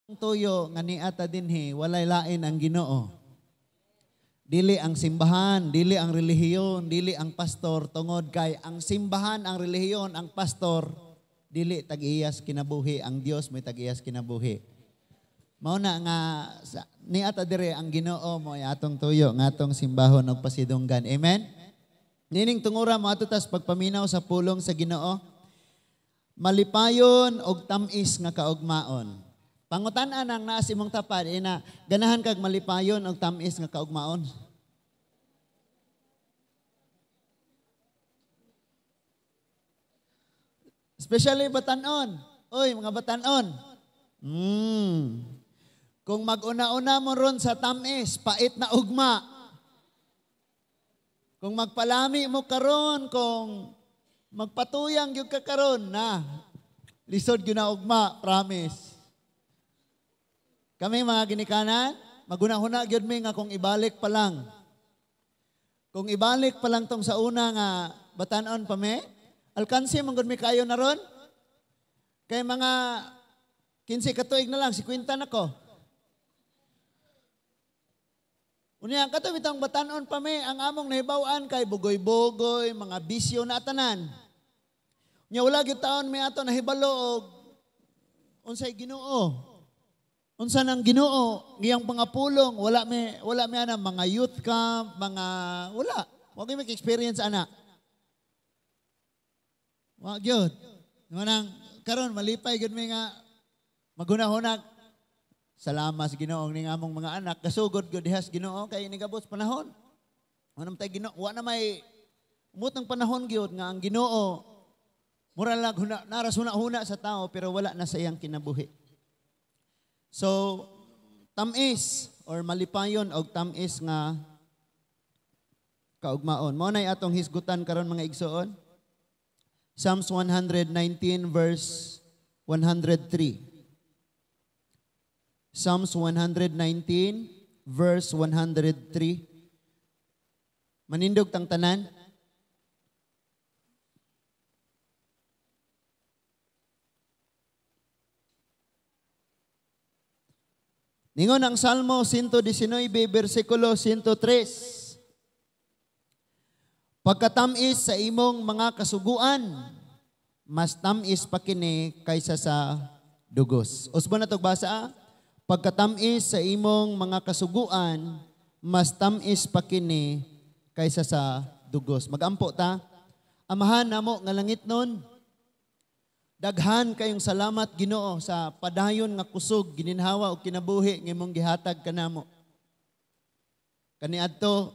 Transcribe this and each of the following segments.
Tuyo nga niata dinhi, walay lain ang Ginoo. Dili ang simbahan, dili ang relihiyon, dili ang pastor, tungod kay ang simbahan, ang relihiyon, ang pastor, dili tag-iyas kinabuhi, ang Dios may tag-iyas kinabuhi. Mao na nga niata dire ang Ginoo mo ay atong tuyo nga atong simbahon og pasidunggan. Amen. Nining tungura mo ato tas pagpaminaw sa pulong sa Ginoo. Malipayon og tam-is nga kaugmaon. Pangutan-an ang naa sa imong tapad ina, ganahan kag malipayon og tam-is nga kaugmaon? Especially batanon. Oy, mga batanon. Kung mag-una-una mo ron sa tamis, pait na ugma. Kung magpalami mo karon, kung magpatuyang gyud ka karon, na lisod gyud na ugma, promise. Kami mga ginikanan, maguna-huna gyud mi nga kung ibalik pa lang. Kung ibalik pa lang tong sa una nga batanon pa mi, alkansi man gud mi kayo na ron. Kay mga 15 ka tuig na lang, 50 na ko. Unya kato bitong batanon pa mi, ang among nahibaw-an kay bugoy-bugoy, mga bisyo na tanan. Unya wala gyud taon mi ato nahibalo og unsay Ginoo. Unsa nang Ginoo, ngiyang mga pulong, wala mi ana mga youth camp, mga wala. Wa gyud mi experience ana. Wa gyud. Manang karon malipay gyud mi nga maghunahunag. Salamat sa Ginoo ning among mga anak kasugod gyud diha sa Ginoo kay nigabot sa panahon. Wa na tay Ginoo, wa na may umot ang panahon gyud nga ang Ginoo mura lang huna, naras huna-huna sa tao pero wala na sa iyang kinabuhi. So, tamis or malipayon og tamis nga kaugmaon. Mao nay atong hisgutan karon mga igsoon. Psalms 119 verse 103. Psalms 119 verse 103. Manindog tang tanan. Ningon ang Salmo 119, versikulo 103. Pagkatamis sa imong mga kasuguan, mas tamis pa kini kaysa sa dugos. Usbo na tog basa. Pagkatamis sa imong mga kasuguan, mas tamis pa kini kaysa sa dugos. Magampo ta. Amahan namo nga langit nun, daghan kayong salamat Ginoo sa padayon nga kusog, gininhawa og kinabuhi nga imong gihatag kanamo. Kaniadto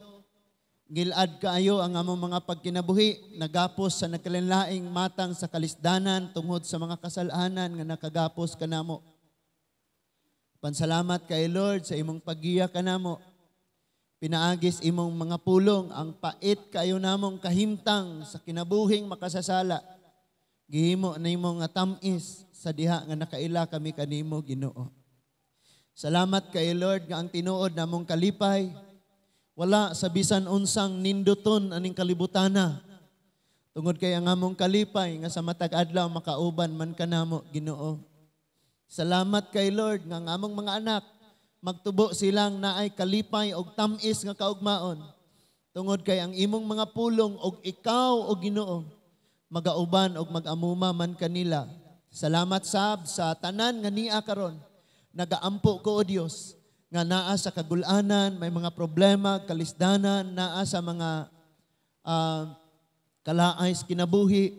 gilad kaayo ang among mga pagkinabuhi, nagapos sa nagkalinlaing matang sa kalisdanan tungod sa mga kasalanan nga nakagapos kanamo. Pansalamat kay Lord sa imong paggiya kanamo. Pinaagis imong mga pulong ang pait kaayo namong kahimtang sa kinabuhing makasasala. Gihimo nimo nga tam-is sa diha nga nakaila kami kanimo Ginoo. Salamat kay Lord nga ang tinuod namong kalipay wala sa bisan unsang ninduton aning kalibutana. Tungod kay ang among kalipay nga sa matag adlaw makauban man kanamo Ginoo. Salamat kay Lord nga ang among mga anak magtubo silang naay kalipay og tam-is nga kaugmaon. Tungod kay ang imong mga pulong og ikaw o Ginoo magauban og mag-amuma man kanila. Salamat sab sa tanan nga niya karon. Nagaampo ko o Dios nga naa sa kagulanan, may mga problema, kalisdanan, naa sa mga kalaay sa kinabuhi.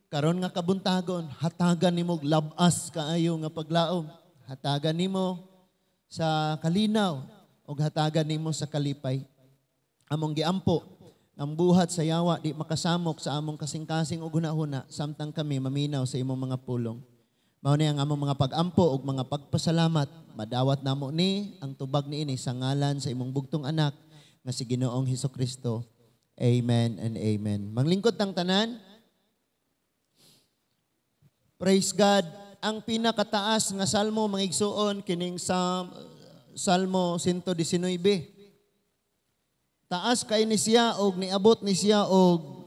Karon nga kabuntagon, hatagan nimo og labas kaayo nga paglaom. Hatagan nimo sa kalinaw og hatagan nimo sa kalipay. Among giampo ang buhat sa yawa di makasamok sa among kasing-kasing og hunahuna samtang kami maminaw sa imong mga pulong. Mao ni ang among mga pag-ampo ug mga pagpasalamat. Madawat namo ni ang tubag niini sa ngalan sa imong bugtong anak nga si Ginoong Hesukristo. Amen and amen. Manglingkod tang tanan. Praise God. Ang pinakataas nga salmo mga igsuon kining sa Salmo 119. Taas kay ni siya og niabot ni siya og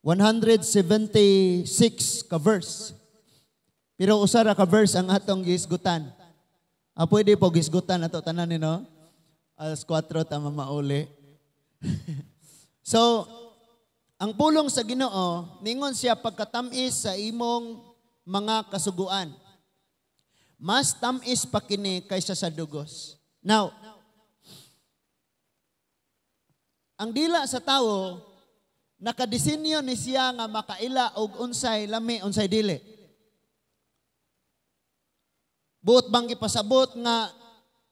176 ka verse. Pero usa ra ka verse ang atong gihisgutan. Ah, pwede po gihisgutan ato tanan ni, no? Alas 4 ta mauli. So, ang pulong sa Ginoo, ningon siya, "Pagkatamis sa imong mga kasuguan. Mas tamis pa kini kaysa sa dugos." Now, ang dila sa tawo nakadisenyo ni siya nga makaila og unsay lami, unsay dili. Buot bang gipasabot nga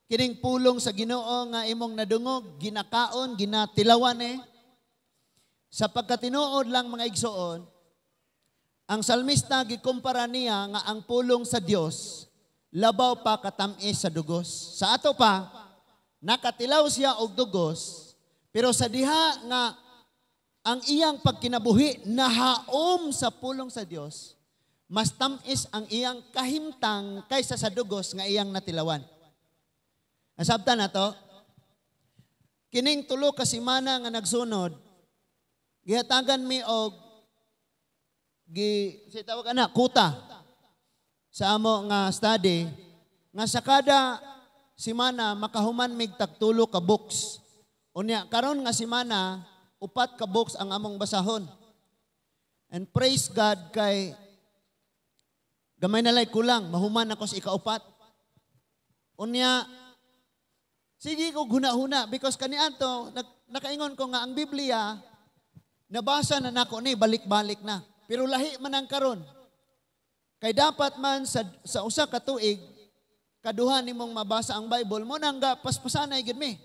kining pulong sa Ginoo nga imong nadungog, ginakaon, ginatilawan eh? Sa pagkatinuod lang, mga igsoon, ang salmista gikumpara niya nga ang pulong sa Dios labaw pa katamis sa dugos. Sa ato pa, nakatilaw siya og dugos, pero sa diha nga ang iyang pagkinabuhi nahaom sa pulong sa Dios, mas tamis ang iyang kahimtang kaysa sa dugos nga iyang natilawan. Nasabtan na to? Kining 3 ka semana nga nagsunod, gihatagan mi og gi si tawag ana kuta sa amo nga study nga sa kada semana makahuman mig tag 3 ka books. Unya karon nga semana, 4 ka books ang among basahon. And praise God kay gamay na lay kulang, mahuman ako sa ikaupat. Unya sige ko huna-huna because kaniadto nakaingon ko nga ang Biblia nabasa na nako ni balik-balik na. Pero lahi man ang karon. Kay dapat man sa usa ka tuig kaduha nimong mabasa ang Bible mo nang paspasanay gid mi.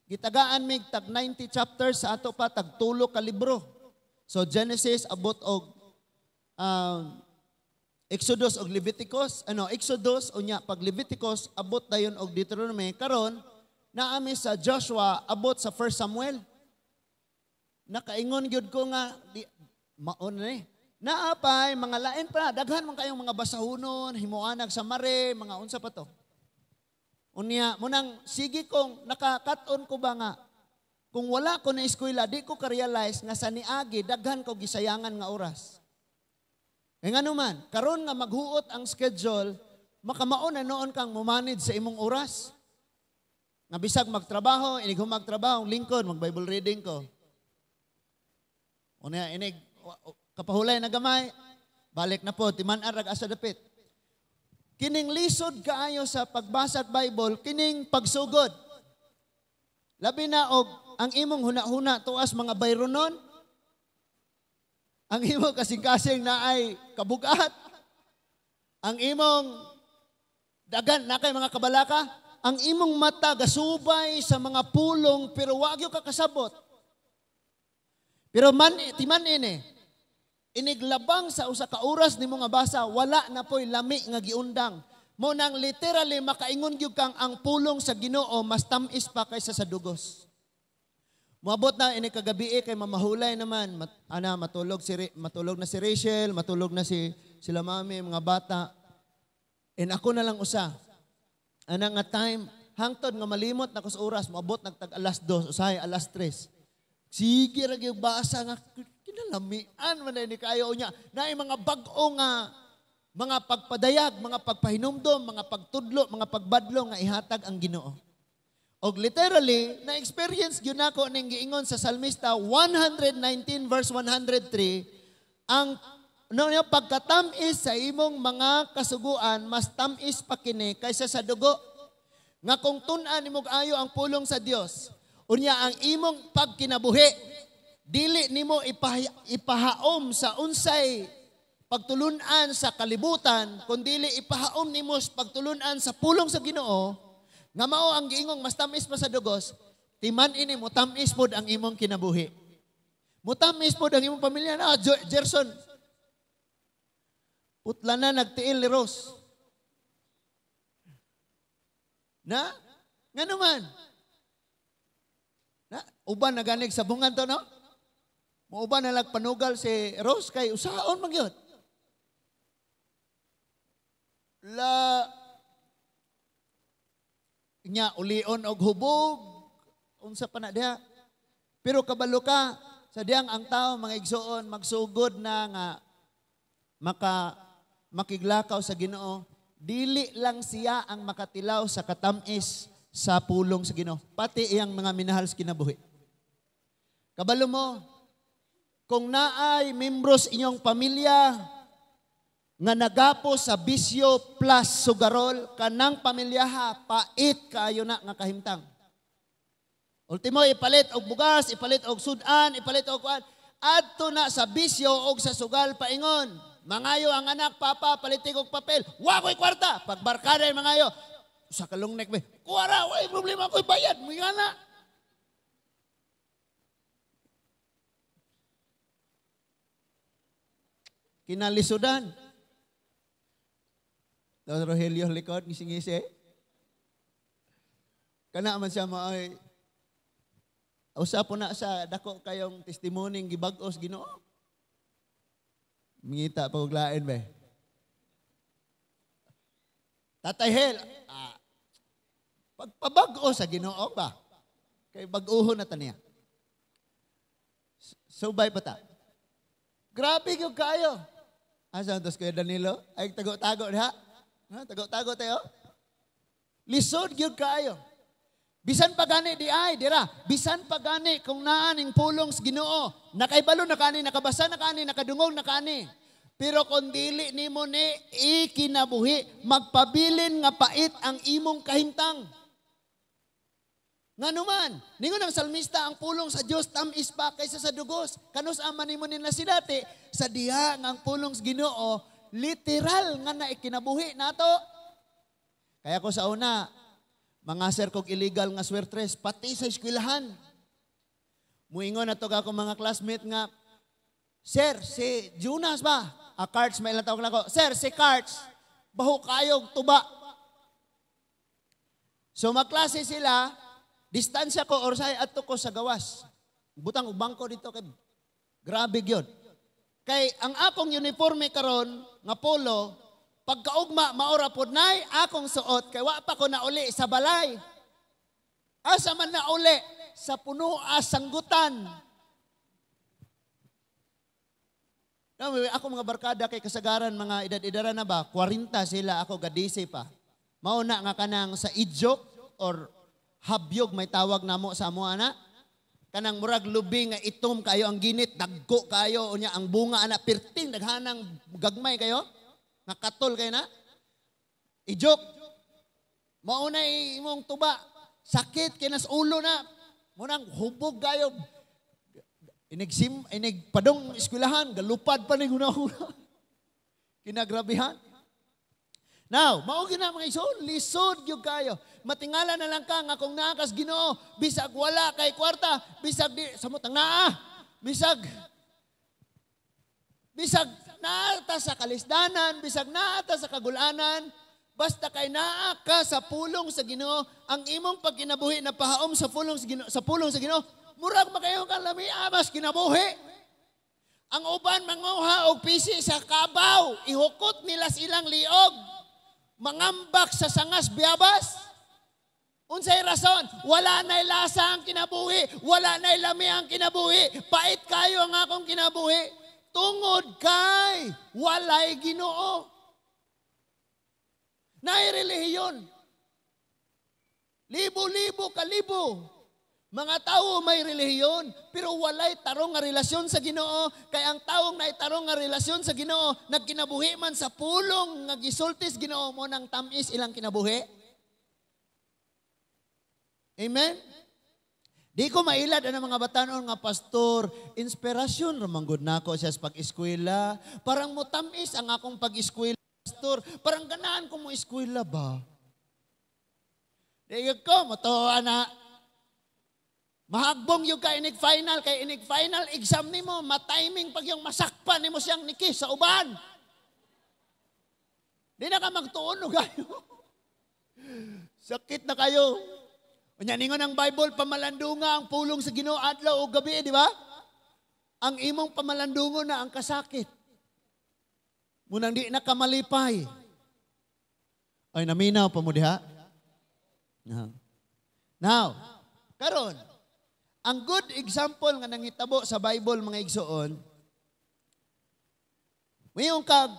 Gitagaan mig tag 90 chapters, sa ato pa tag 3 ka libro. So Genesis abot og Exodus og Leviticus, ano, Exodus unya pag Leviticus abot dayon og Deuteronomy. Karon naami sa Joshua abot sa 1 Samuel. Nakaingon gyud ko nga di, maon na ni. Naapay mga lain pa, daghan man kayong mga basahunon, himuanag sa mare, mga unsa pa to. Unya, munang sige kong nakakaton ko ba nga kung wala ko na eskwela, di ko ka-realize nga sa niagi daghan ko gisayangan nga oras. E ngano man, karon nga maghuot ang schedule, makamaon na noon kang mumanage sa imong oras. Nga bisag magtrabaho, inig magtrabaho, lingkod, mag-Bible reading ko. Unya, inig kapahulay na gamay, balik na po, timan-an rag asa dapit. Kining lisod kaayo sa pagbasa at Bible, kining pagsugod. Labi na og ang imong huna-huna tuas mga bayronon, ang imong kasing-kasing na ay kabugat, ang imong dagan na kay mga kabalaka, ang imong mata gasubay sa mga pulong pero wa gyud ka kasabot. Pero man timan ini, iniglabang sa usa ka oras nimo nga basa, wala na po'y lami nga giundang. Mo nang literally makaingon gyud kang ang pulong sa Ginoo mas tam-is pa kaysa sa dugos. Moabot na ini kagabi kay mamahulay naman, ana matulog na si Rachel, matulog na si sila mami, mga bata. And ako na lang usa. Ana nga time hangtod nga malimot na ko sa oras, moabot nagtag alas 2, usahay alas 3. Sige ra gyud basa nga kinalamian man ni kayo niya. Naay mga bag-o nga mga pagpadayag, mga pagpahinumdom, mga pagtudlo, mga pagbadlo nga ihatag ang Ginoo. Og literally, na-experience gyud nako ning giingon sa Salmista 119 verse 103, ang no, yung pagkatamis sa imong mga kasuguan, mas tamis pa kini kaysa sa dugo. Nga kung tun-an nimo ayo ang pulong sa Dios, unya ang imong pagkinabuhi, dili nimo ipahaom sa unsay pagtulunan sa kalibutan, kundili ipahaom nimo sa pagtulunan sa pulong sa Ginoo, nga mao ang giingong mas tamis pa sa dugos, timan ini mo tamis pod ang imong kinabuhi. Mutamis pod ang imong pamilya na, Gerson. Putla na nagtiil ni Rose. Na? Ngano man? Na, uban na ganig sabungan to, no? Muuban na lagpanugal si Rose kay usaon man gyud. La nya ulion og hubog unsa pa na diha. Pero kabalo ka sa diyang ang tao, mga igsoon, magsugod na nga makiglakaw sa Ginoo, dili lang siya ang makatilaw sa katamis sa pulong sa Ginoo, pati iyang mga minahal sa kinabuhi. Kabalo mo, kung naay membros inyong pamilya nga nagapo sa bisyo plus sugarol, kanang pamilyaha, pait kaayo na nga kahimtang. Ultimo, ipalit og bugas, ipalit og sudan, ipalit og kuan. Adto na sa bisyo og sa sugal paingon. Mangayo ang anak, "Papa, palitig og papel." "Wa ko'y kwarta." Pagbarkada mangayo. Sa kalong nek, "Kuwara, way problema ko'y bayad." Mga na. Kinalisudan. Don Rogelio likod, ngisi-ngisi. Kana man siya maoy. Usa po na sa dako kayong testimony gibag-os Ginoo. Mingita pa og lain ba. Tatay Hel, pagpabag-o sa Ginoo ba? Kay bag-ohon na ta niya. Subay pa ta. Grabe gyud kaayo. Asa tos Kuya Danilo? Ay tago-tago diha. Ha, tago-tago tayo. Lisod gyud kaayo. Bisan pa gani di ay, dira. Bisan pa gani kung naa ning pulong sa Ginoo. Nakaibalo na kani, nakabasa na kani, nakadungog na kani. Pero kung dili nimo ni ikinabuhi, magpabilin nga pait ang imong kahimtang. Nganuman, ningon ang salmista, ang pulong sa Dios tamis pa kaysa sa dugos. Kanus ama nimo nila sinati sa diha nga ang pulong sa Ginoo literal nga na ikinabuhi nato. Kaya ko sa una, mga sir kog illegal nga swertres, pati sa eskwelahan. Muingon na to ako mga classmate nga, "Sir, si Jonas ba?" A cards may ilang tawag nako. "Sir, si Cards, baho kayog tuba." So magklase sila, distansya ko or say adto ko sa gawas. Butang og bangko dito kay grabe gyud. Kay ang akong uniforme karon nga polo, pagkaugma maora pod nay akong suot kay wa pa ko nauli sa balay. Asa man nauli? Sa punoa sanggutan. No, ako mga barkada kay kasagaran mga edad-edaran na ba, 40 sila, ako gadisi pa. Mauna nga kanang sa idyok or habyog may tawag namo sa amo ana. Kanang murag lubi nga itom kayo ang ginit, dagko kayo unya ang bunga ana pirting daghanang gagmay kayo. Nga katol kayo na. Idyok. Mauna imong tuba, sakit kinas ulo na. Munang hubog kayo. Inig inig padong eskwelahan, galupad pa ning huna-huna. Kinagrabihan. Now, mao gyud na mga igsoon, lisod gyud kayo. Matingala na lang ka nga kung naa kas Ginoo, bisag wala kay kwarta, bisag di samot ang naa, bisag bisag naa ta sa kalisdanan, bisag naa ta sa kagulanan, basta kay naa ka sa pulong sa Ginoo, ang imong pagkinabuhi na pahaom sa pulong sa Ginoo, sa pulong sa Ginoo, murag makayo kang lami amas kinabuhi. Ang uban manguha og pisi sa kabaw, ihukot nila silang liog. Mangambak sa sangas biyabas. Unsay rason? Wala na'y lasa ang kinabuhi, wala na'y lami ang kinabuhi, pait kayo ang akong kinabuhi. Tungod kay walay Ginoo. Naay relihiyon. Libo-libo kalibo. Mga tao may relihiyon, pero walay tarong nga relasyon sa Ginoo. Kay ang taong naitarong nga relasyon sa Ginoo, nagkinabuhi man sa pulong nga gisultis Ginoo mo nang tamis ilang kinabuhi. Amen? Di ko mailad ang mga batanon nga, "Pastor, inspirasyon ra man gud nako siya sa pag-eskwela. Parang motamis ang akong pag-eskwela, pastor. Parang ganahan ko mo eskwela ba?" Di ko, motuo na. Mahagbong yung ka inig final, kay inig final exam nimo, matiming pag yung masakpan nimo siyang nikis sa uban. Di na ka magtuon no kayo. Sakit na kayo. Unya ningon ang Bible, pamalandunga ang pulong sa Ginoo adlaw o gabi, di ba? Ang imong pamalandungo na ang kasakit. Munang di na ka malipay. Ay, naminaw pa mo diha? Now, karon, ang good example nga nangitabo sa Bible mga igsoon, mayong kag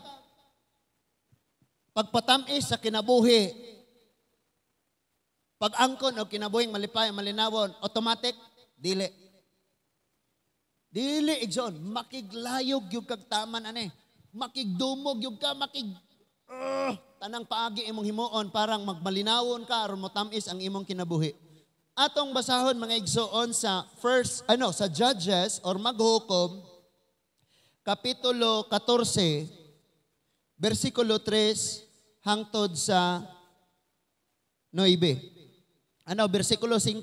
Pagpatamis sa kinabuhi, pag-angkon og kinabuhing malipay, malinawon, automatic, dili. Dili, igsoon, makiglayog gyud kag taman ani. Makigdumog gyud ka, tanang paagi imong himuon parang magmalinawon ka aron motam-is ang imong kinabuhi. Atong basahon, mga igsoon, sa first ano sa Judges or Maghukom kapitulo 14 bersikulo 3 hangtod sa 9. Ano, bersikulo 5.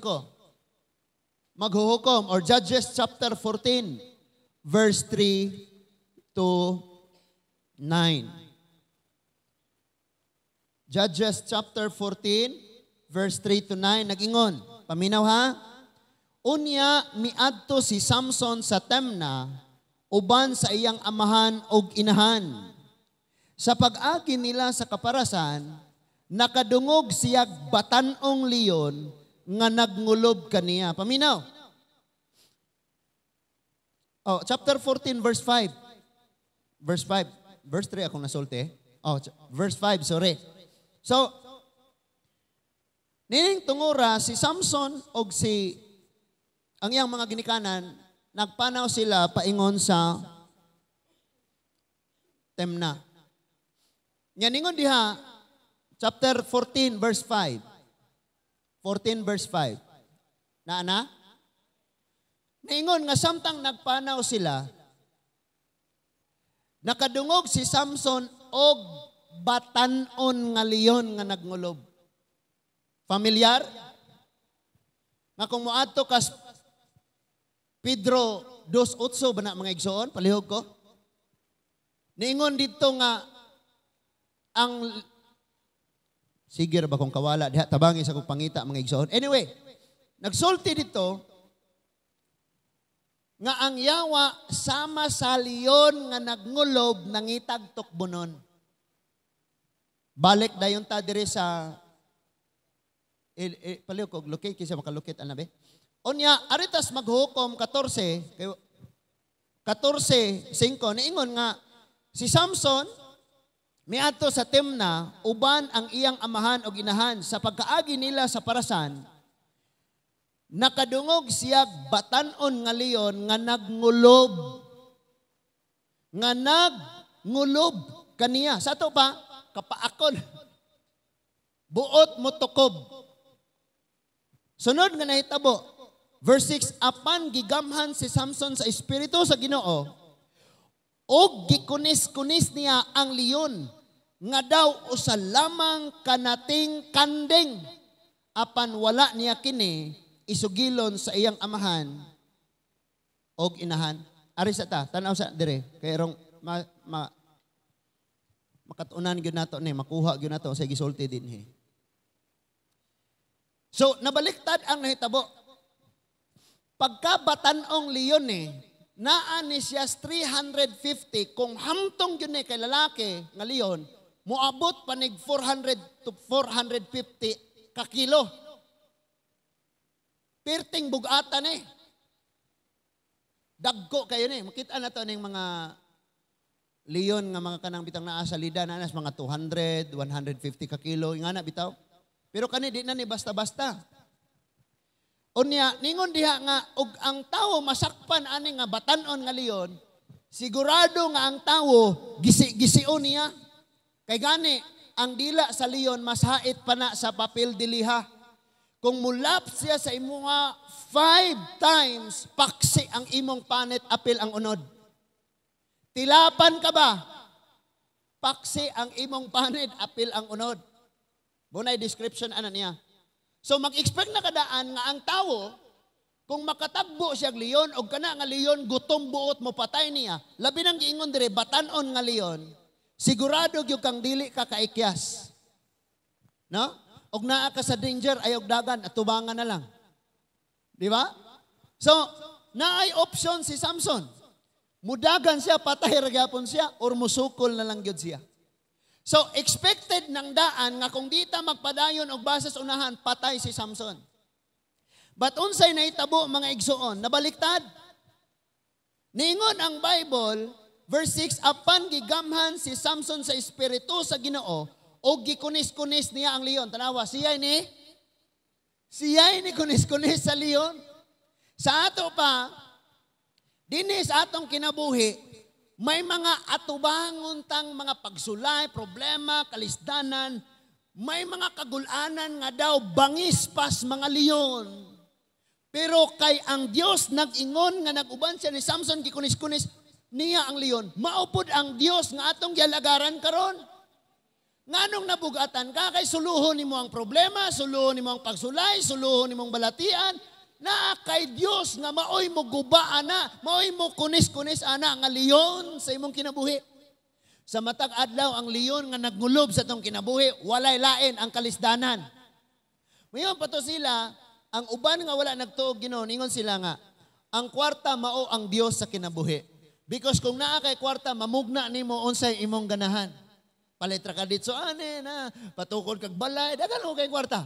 Maghuhukom or Judges chapter 14 verse 3 to 9. Judges chapter 14 verse 3 to 9 nagingon. Paminaw ha. Unya miadto si Samson sa Temna uban sa iyang amahan og inahan. Sa pag-agi nila sa kaparasan, nakadungog siya batan-ong leon nga nagngulob kaniya. Paminaw. Oh, chapter 14 verse 5. Verse 5. Verse 3 akong nasulti. Oh, verse 5, sorry. So, nining tungura si Samson og si ang iyang mga ginikanan, nagpanaw sila paingon sa Temna. Nya ningon diha, chapter 14 verse 5. 14 verse 5. Naa na? Niingon nga samtang nagpanaw sila, nakadungog si Samson og batan-on nga leon nga nagngulob. Familiar? Nga kung moadto kas Pedro 2:8 ba na, mga igsoon, palihog ko. Niingon dito nga ang sige ra ba kung kawala diha, tabangi sa kong pangita, mga igsoon. Anyway, nagsulti dito nga ang yawa sama sa leon nga nagngulob nangitag tukbonon. Balik dayon ta diri sa palihog kog locate kaysa makalocate ana be. Unya aritas Maghukom 14 kay 14:5 niingon nga si Samson miadto sa Timna uban ang iyang amahan og inahan. Sa pagkaagi nila sa parasan, nakadungog siya batan-on nga leon nga nagngulob kaniya. Sa ato pa kapaakon, buot mo tukob. Sunod nga nahitabo, verse 6, apan gigamhan si Samson sa espiritu sa Ginoo og gikunis-kunis niya ang leon nga daw usa lamang kanating kanding, apan wala niya kini isugilon sa iyang amahan og inahan. Ari sa ta, tan-aw sa dire kay rong ma, ma makatunan gyud nato ni, makuha gyud nato sa gisulti dinhi. So nabaliktad ang nahitabo. Pagka batan-ong leon eh, naa ni siya 350, kung hamtong gyud ni kay lalaki nga leon, moabot panig 400 to 450 ka kilo. Perting bugatan eh. Dagko kayo ni. Makita na to ning mga leon nga mga kanang bitang naa sa lida na nas mga 200, 150 ka kilo, nga na bitaw. Pero kani di na ni basta-basta. Unya, ningon diha nga og ang tawo masakpan ani nga batan-on nga leon, sigurado nga ang tawo gisi-gision niya. Kay gani, ang dila sa leon mas hait pa na sa papel de liha. Kung mulap siya sa imuha five times, paksi ang imong panit, apil ang unod. Tilapan ka ba? Paksi ang imong panit, apil ang unod. Bunay description ana niya. So mag-expect na kadaan nga ang tawo, kung makatagbo siya leon og kana nga leon gutom buot mo patay niya, labi nang giingon dire batan-on nga leon, sigurado gyud kang dili ka kaikyas. No? Og naa ka sa danger, ayaw dagan, atubangan na lang. Di ba? So, naay option si Samson. Mudagan siya, patay ra gyapon siya, or musukol na lang gyud siya. So, expected ng daan nga kung di ta magpadayon og basa sa unahan, patay si Samson. But unsay nahitabo, mga igsoon, nabaliktad. Niingon ang Bible, verse 6, apan gigamhan si Samson sa espiritu sa Ginoo, O gikunis-kunis niya ang leon. Tanawa, siya ni kunis-kunis sa leon. Sa ato pa, dinhi sa atong kinabuhi, may mga atubangon tang mga pagsulay, problema, kalisdanan, may mga kagulanan nga daw bangis pas mga leon. Pero kay ang Dios nag-ingon nga nag-uban siya ni Samson, gikunis-kunis niya ang leon. Mao pod ang Dios nga atong gialagaran karon. Nganong nabugatan ka? Kay suluhon nimo ang problema, suluhon nimo ang pagsulay, suluhon nimo ang balatian, naa kay Dios nga maoy mo guba ana, maoy mo kunis-kunis ana nga leon sa imong kinabuhi. Sa matag adlaw, ang leon nga nagngulob sa atong kinabuhi, walay lain ang kalisdanan. Mayon pa to sila, ang uban nga wala nagtuog Ginoo, ingon sila nga, ang kwarta mao ang Dios sa kinabuhi. Because kung naa kay kwarta, mamugna nimo unsay imong ganahan. Palit ra ka dito ane na, patukod kag balay, daghan mo kay kwarta.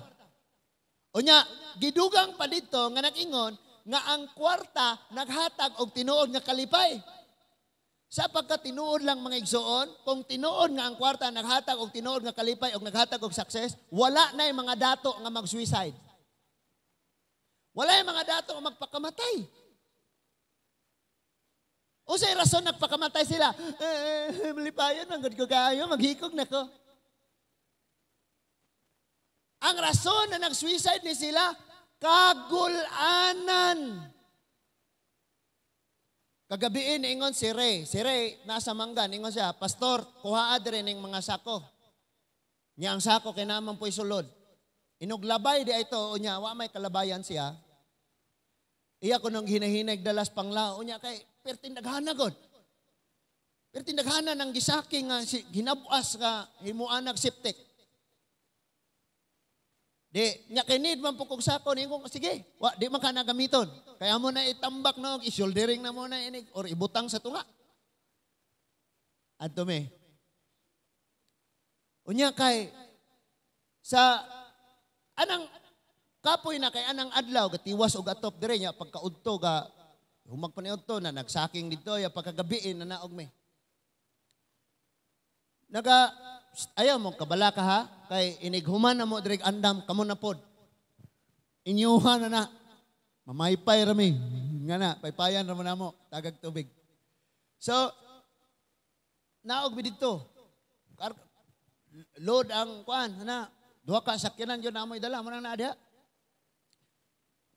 Unya, gidugang pa dito nga nag-ingon nga ang kwarta naghatag og tinuod nga kalipay. Sa pagka tinuod lang, mga igsoon, kung tinuod nga ang kwarta naghatag og tinuod nga kalipay og naghatag og success, wala na mga dato nga mag-suicide. Wala yung mga dato nga magpakamatay. Unsay rason nagpakamatay sila? "Eh, malipayon man gud ko kaayo, maghikog na ko." Ang rason na nag-suicide ni sila, kagulanan. Kagabiin, ingon si Ray. Si Ray, nasa Mangga, ingon siya, "Pastor, kuhaa dire ning mga sako." Nya ang sako kay naman po'y sulod. Inuglabay di ito, unya, wa may kalabayan siya. Iya ko nung hinahinay dalas panglao, unya kay perting daghana god. Perting daghana ng gisaki nga si, ginabuas nga himuanag septic. Di, nya kay need man po kog sako, ningon ko, "Sige, wa, di man ka nagamiton. Kaya mo na itambak no, i-shouldering na mo na inig, or ibutang sa tunga." Adto me. Unya kay, sa, anang, kapoy na kay anang adlaw, gatiwas og atop dire nya, pagkaudto ga, humag pa ni udto na, nagsaking dito, ya pagkagabiin na naog me. Naga, ayaw mo, kabala ka ha, kay inighuman na mo direk andam, kamo na pod. Inyuha na na. Mamaypay rami. Nga na, paypayan ra mo na mo, tagag tubig. So, naog mi dito. Load ang kuan, na, duha ka sakyanan yun na mo idala, mo nang naa diha.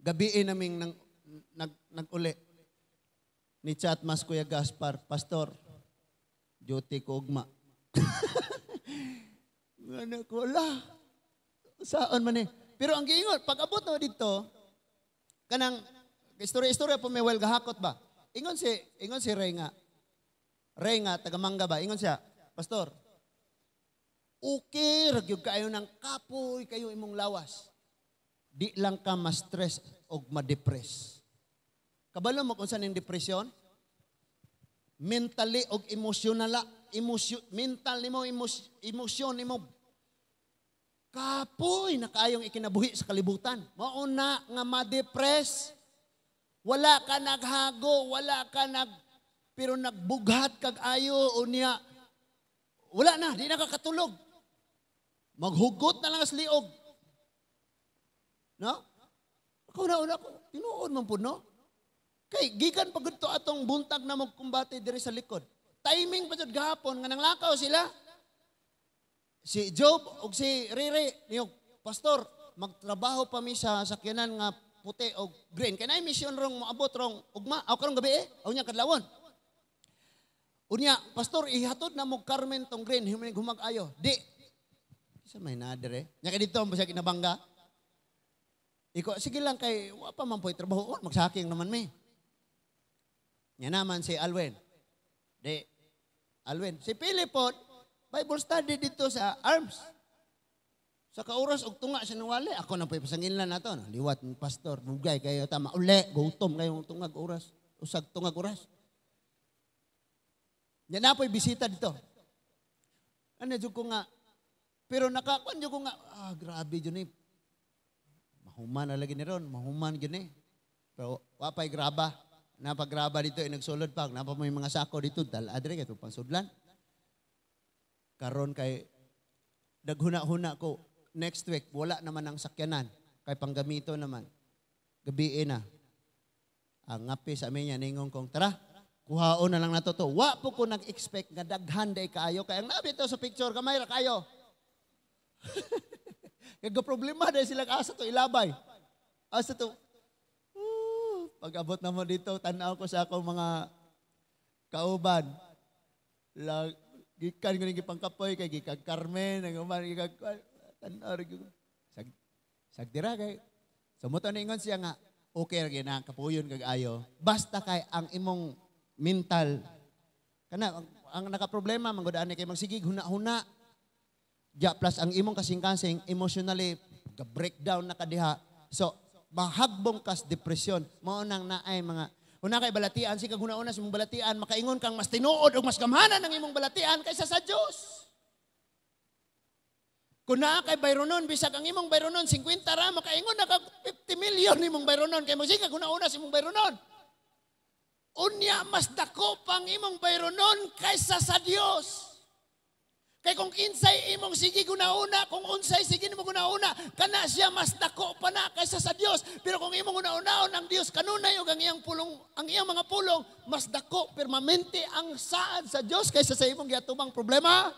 Gabiin naming nang, nag, nag-uli. Ni chat mas Kuya Gaspar, "Pastor, duty ko ugma." Ano ko, wala. Saan man eh. Pero ang giingon, pag abot na dito, kanang, istorya-istorya po may well gahakot ba? Ingon si Ray nga, taga Mangga ba? Ingon siya, "Pastor, okay, ragyog kayo ng kapoy kayo imong lawas. Di lang ka ma-stress o ma-depress." Kabalo mo kung saan yung depression? Mentally o emotional, emosyon, mental nimo, emosyon nimo, kapoy na kayong ikinabuhi sa kalibutan. Mauna nga ma-depress. Wala ka naghago, wala ka nag, pero nagbughat kag ayo, unya, wala na, di na ka katulog. Maghugot na lang sa liog. No? Ako na una ko, tinuod man po, no? Kay gikan pa gud to atong buntag na magkumbate diri sa likod. Timing pa jud gahapon nga nanglakaw sila. Si Job ug si Rere niyo, "Pastor, magtrabaho pa mi sa sakyanan nga puti og green. Kay naay mission rong moabot rong ugma, aw karong gabi eh, aw nya kadlawon. Unya, Pastor, ihatod na mo Carmen tong green, humig humag ayo." Di. Sa may na dire. Nya kay dito ang siya kinabangga. Iko, sige lang kay wa pa man po'y trabaho, oh, magsaking naman mi. Nya naman si Alwin. Di, Alwin. Si Philip Bible study dito sa ARMS. Sa kauras og tunga siya nawali. Ako na po'y pasanginlan na to. Liwat ng pastor, bugay kayo tama. Uli, gutom kayong tungag oras. Usag tungag oras. Nya na po'y bisita dito. Ano jud ko nga, pero nakakuan jud ko nga, ah, grabe jud ni. Mahuman na lagi ni ron, mahuman jud ni. Pero wa pa'y graba. Napagraba dito, eh, nagsulod pa. Napa mo yung mga sako dito, dala adre kay pang sudlan. Karon kay Naghuna-huna ko, next week, wala naman ang sakyanan. Kay panggamito naman. Gabii na. Ang ngapi sa amin niya, ningon kong, "Tara, kuhaon na lang nato to." Wa po ko nag-expect nga daghan day kaayo. Kaya ang nabi to sa picture, gamay ra kayo. Kaya problema dahil sila asa to ilabay. Asa to. Pag abot na mo dito, tanaw ko sa akong mga kauban. Gikan ko ning gipangkapoy kay gikan Carmen, ang uban gikan tanaw ra gyud. Sag dira kay. So mo to ningon siya nga okay ra gyud na kapuyon kag ayo. Basta kay ang imong mental kana ang nakaproblema man gud ani kay magsigig huna-huna. Ja plus ang imong kasing-kasing emotionally breakdown na kadiha. So mahagbong kas depression. Mao nang naay mga una kay balatian, sige huna-huna sa imong balatian, makaingon kang mas tinuod o mas gamhanan ang imong balatian kaysa sa Dios. Kung naa kay bayronon, bisag ang imong bayronon 50 ra, makaingon na kag 50 million imong bayronon kay mo sige huna-huna sa imong bayronon. Unya mas dako pang imong bayronon kaysa sa Dios. Kay kung kinsay imong sige guna-una, kung unsay sige nimo guna-una, kana siya mas dako pa na kaysa sa Dios. Pero kung imong guna-unaon ang Dios kanunay ug ang iyang pulong, ang iyang mga pulong, mas dako permanente ang saad sa Dios kaysa sa imong giatubang problema.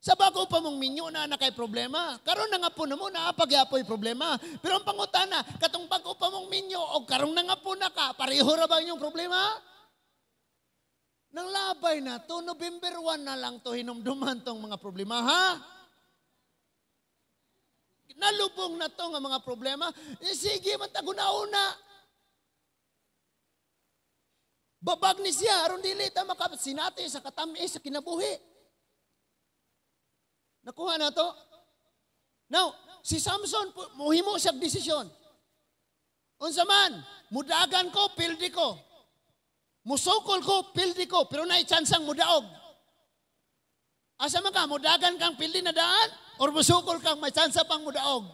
Sa bago pa mong minyo na na kay problema. Karon na nga po na mo, naapagyapoy problema. Pero ang pangutana, katong bago pa mong minyo o karong na nga po na ka, pareho ra ba inyong problema? Nang labay na to, November 1 na lang to hinumduman tong mga problema, ha? Nalubong na to nga mga problema. Eh, sige, man taguna-una. Babag ni siya, aron dili ta makasinati sa katamis sa kinabuhi. Nakuha na to? Now, si Samson, muhimo siya desisyon. Unsa man, mudagan ko, pildi ko. Musukol ko, pildi ko, pero naay tsansang mudaog. Asa man ka, mudagan kang pildi na daan, or musukol kang may tsansa pang mudaog?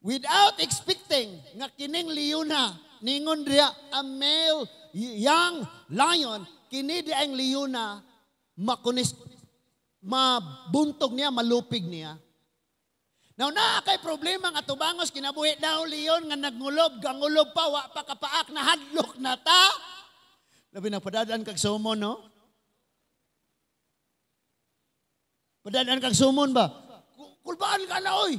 Without expecting nga kining liyuna, ningon diya, a male young lion, kini di ang liyuna, makunis, mabuntog niya, malupig niya. Now, naa kay problema nga tubangos kinabuhi daw leon nga nagngulob, gangulob pa, wa pa kapaak, nahadlok na ta. Labi na padadaan kag sumon, no? Padadaan kag sumon ba? Kulbaan ka na, oy!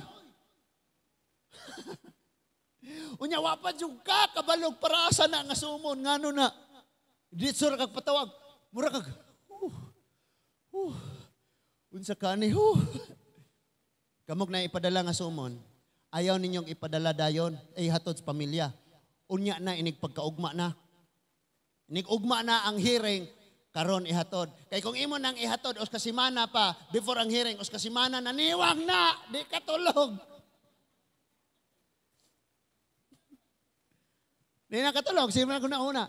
Unya, wa pa jud ka, kabalog para asa na nga sumon, ngano na? Ditso ra kag patawag, mura kag, unsa ka ni, Kamog na ipadala nga sumon, ayaw ninyong ipadala dayon, ay hatod sa pamilya. Unya na, inig pagkaugma na. Inig ugma na ang hearing, karon ihatod. Kay kung imo nang ihatod, os kasimana pa, before ang hearing, os kasimana, naniwang na, di katulog. Di na katulog, sige na una.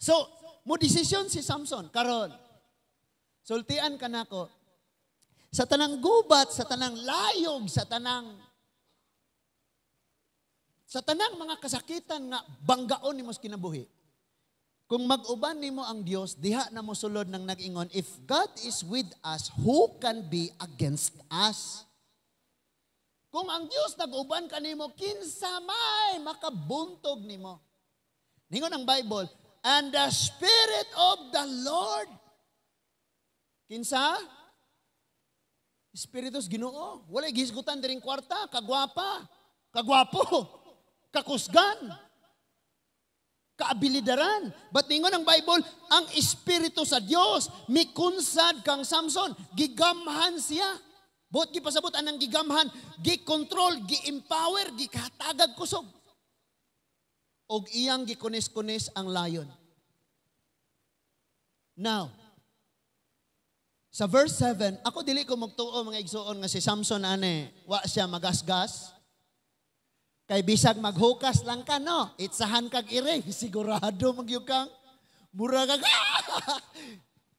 So, mo desisyon si Samson, karon. Sultian ka nako, sa tanang gubat, sa tanang layog, sa tanang mga kasakitan nga banggaon nimo sa kinabuhi. Kung mag-uban nimo ang Dios, diha na mosulod ng nag-ingon, if God is with us, who can be against us? Kung ang Dios nag-uban kanimo, kinsa may makabuntog nimo? Ningon ang Bible, and the Spirit of the Lord. Kinsa? Espiritus Ginoo. Walay gihisgutan diring kwarta, kagwapa, kagwapo, kakusgan, kaabilidaran. But ningon ang Bible, ang Espiritu sa Dios mikunsad kang Samson, gigamhan siya. Buot gipasabot anang gigamhan, gikontrol, gi-empower, gikatagag kusog. Og iyang gikunis-kunis ang lion. Now, sa verse 7, ako dili ko magtuo mga igsuon nga si Samson ane, wa siya magasgas. Kay bisag maghukas lang ka, no? Itsahan kag iring, sigurado magyug kang mura kag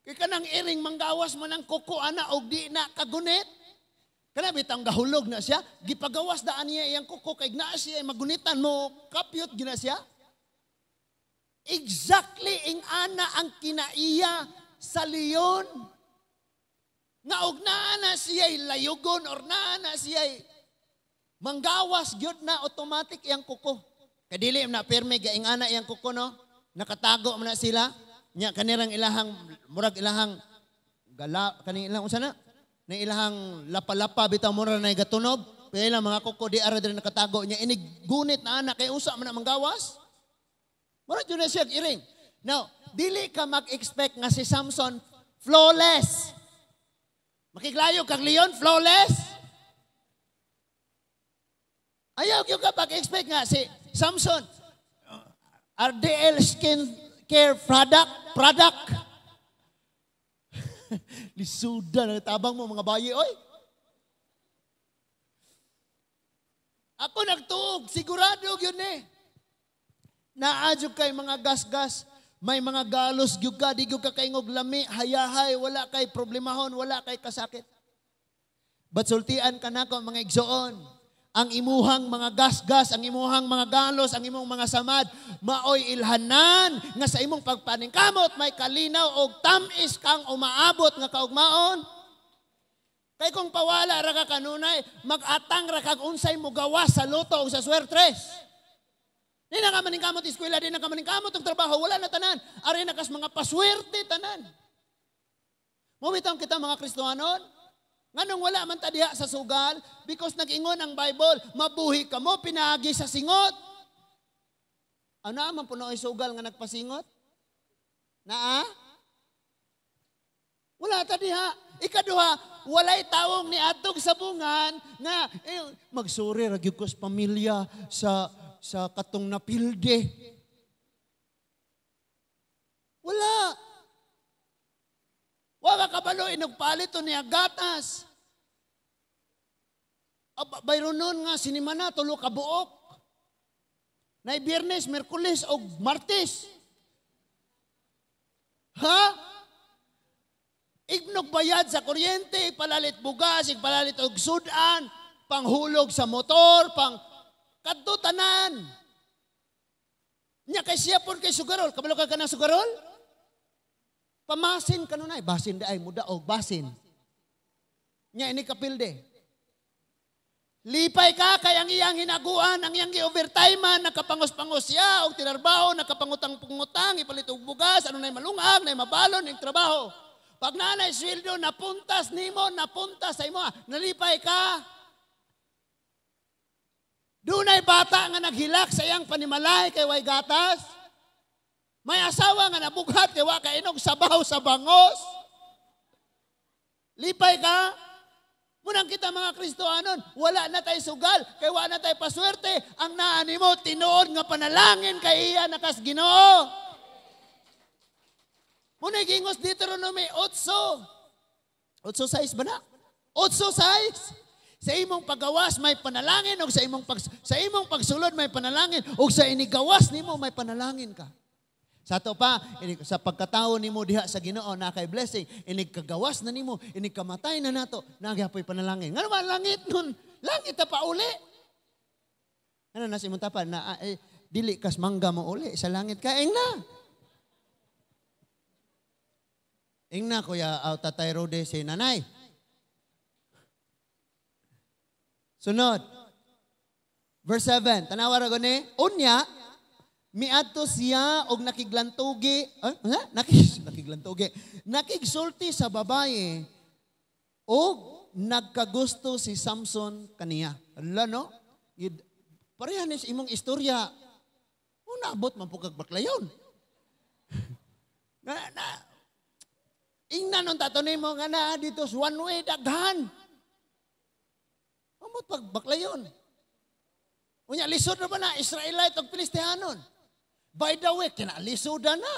kay kanang iring manggawas man ang kuko ana og di na kagunit. Kana bitang gahulog na siya, gipagawas daan niya iyang kuko kay naa siya magunitan mo, kapyot gina siya. Exactly ing ana ang kinaiya sa leon. Nga og naa na siya'y layugon or naa na siya'y manggawas gyud na automatic iyang kuko. Kay dili na pirmi gaingana iyang kuko, no? Nakatago man na sila. Nya kanirang ilahang murag ilahang gala kaning ilang unsa na? Na ilahang lapa-lapa bitaw mura na gatunob. Pero ilang mga kuko di ara diri nakatago nya inig gunit na ana kay usa man na manggawas. Mura jud na siya iring. Now, dili ka mag-expect nga si Samson flawless. Makiglayo kag leon, flawless. Ayaw gyud ka pag-expect nga si Samson RDL skin care product. Lisuda na tabang mo mga bayi oy. Ako nagtuog, sigurado gyud ni. Naa jud kay mga gasgas, may mga galos gyud ka, di gyud ka kaingog lami, hayahay, wala kay problemahon, wala kay kasakit. But sultian ka nako mga igsoon, ang imuhang mga gasgas, ang imuhang mga galos, ang imong mga samad, maoy ilhanan nga sa imong pagpaningkamot may kalinaw og tam-is kang umaabot nga kaugmaon. Kay kung pawala ra ka kanunay, mag-atang ra kag unsay mogawas sa luto o sa swertres. Di na ka maningkamot eskwela, di na ka maningkamot og trabaho, wala na tanan. Ari na kas mga paswerte tanan. Mubitong kita mga Kristohanon, nganong wala man ta diha sa sugal? Because nag-ingon ang Bible, mabuhi ka mo, pinaagi sa singot. Ano man puno ay sugal nga nagpasingot? Naa? Wala ta diha. Ikaduha, walay tawong niadtog sa bungan nga magsuri ra gyud ko sa pamilya sa katong napilde. Wala. Wa ka kabalo inugpalit to niya gatas. Aba, bayron nun nga sinimana tulo ka buok. Nay Biyernes, Miyerkules og Martes. Ha? Ignog bayad sa kuryente, ipalalit bugas, ipalalit og sudan, panghulog sa motor, pang kadto tanan. Nya kay siya pun kay sugarol, kabalo ka kanang sugarol? Pamasin kanunay, basin di ay muda og basin. Nya ini kapilde. Lipay ka kay ang iyang hinaguan, ang iyang gi-overtime, nakapangos-pangos siya og tinarbaho, nakapangutang-pangutang, ipalit og bugas, ano nay malungag, nay mabalon ning trabaho. Pag nanay sweldo, napuntas nimo, napuntas sa imo, nalipay ka. Dunay bata nga naghilak sa iyang panimalay kay way gatas. May asawa nga nabughat kay wa kainog sabaw sa bangos. Lipay ka. Munang kita mga Kristohanon, wala na tayo sugal, kay wa na tayo paswerte. Ang naa nimo tinuod nga panalangin kay iya nakas Ginoo. Muna'y gingos Deuteronomy 8. 8:6 ba na? 8:6. Sa imong paggawas may panalangin, og sa imong pagsulod may panalangin, og sa inigawas nimo may panalangin ka. Sa ato pa, sa pagkatao nimo diha sa Ginoo na kay blessing, inig kagawas na nimo, inig kamatay na nato, nagyapoy panalangin. Ngano man langit nun? Langit ta pa uli. Ano na sa imong tapan na dili kas mangga mo uli sa langit ka ing na. Ing na kuya aw Tatay Rode si nanay. Sunod. Verse 7, tanawa ra gani, unya miadto siya og nakiglantugi, nakiglantugi, nakigsulti sa babae og nagkagusto si Samson kaniya. Ala no? Pareha ni sa imong istorya. Una abot man pud kag baklayon. Na, na, ingnan nun tato nimo nga naa dito sa one way daghan. Amot pag baklayon. Unya lisod na ba na Israelite og Filistihanon? By the way, kinalisoda na.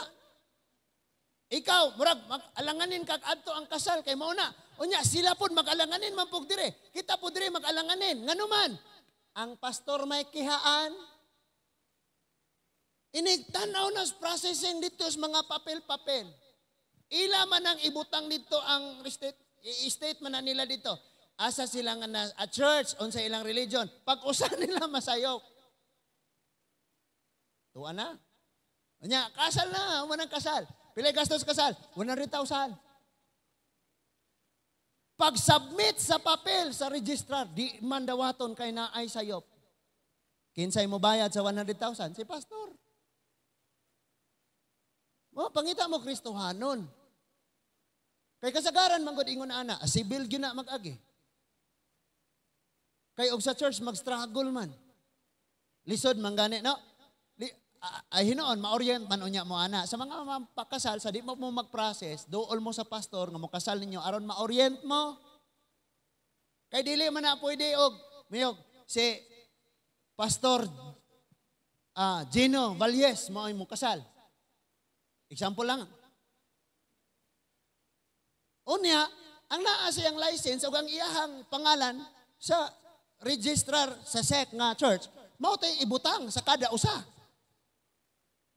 Ikaw, murag mag-alanganin kag adto ang kasal kay mao na. Unya sila pud mag-alanganin man pug dire. Kita pud dire mag-alanganin. Ngano man? Ang pastor may kihaan. Inig tan-aw na processing dito sa mga papel-papel. Ila man ang ibutang dito ang statement na nila dito. Asa sila nga na a church unsa ilang religion. Pag-usa nila masayok. Tuwa na. Unya, kasal na, human ang kasal. Pila gastos kasal? 100,000. Pag-submit sa papel sa registrar, di man dawaton kay naay sayop. Kinsay mo bayad sa 100,000? Si pastor. Mo pangita mo Kristohanon. Kay kasagaran man gud ingon ana, civil gyud na mag-agi. Kay og sa church mag-struggle man. Lisod man gani, no? Ay hinoon, ma-orient man unya mo ana. Sa mga pakasal, sa di mo mo mag-process, duol mo sa pastor nga mokasal ninyo aron ma-orient mo. Kay dili man na pwede og mayog si Pastor Gino Valles mo ay mo kasal. Example lang. Unya, ang naa siyang license ug ang iyahang pangalan sa registrar sa SEC nga church, mao tay ibutang sa kada usa.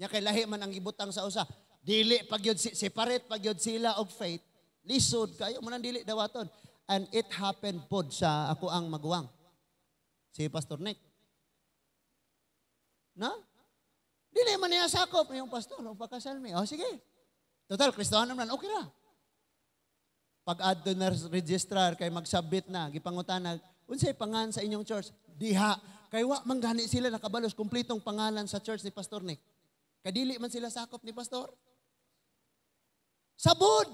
Nya kay lahi man ang ibutang sa usa. Dili pag yun, separate pag yun sila og faith. Lisod kayo mo nang dili dawaton. And it happened pod sa ako ang maguwang. Si Pastor Nick. Na? Dili man niya sakop yung pastor, o pakasal mi. O sige. Total, Kristofano man, okay ra. Pag add na registrar kay mag-submit na, gipangutana, unsay pangalan sa inyong church? Diha. Kay wa man gani sila nakabalos kumpletong pangalan sa church ni Pastor Nick. Kadili man sila sakop ni pastor. Sabod!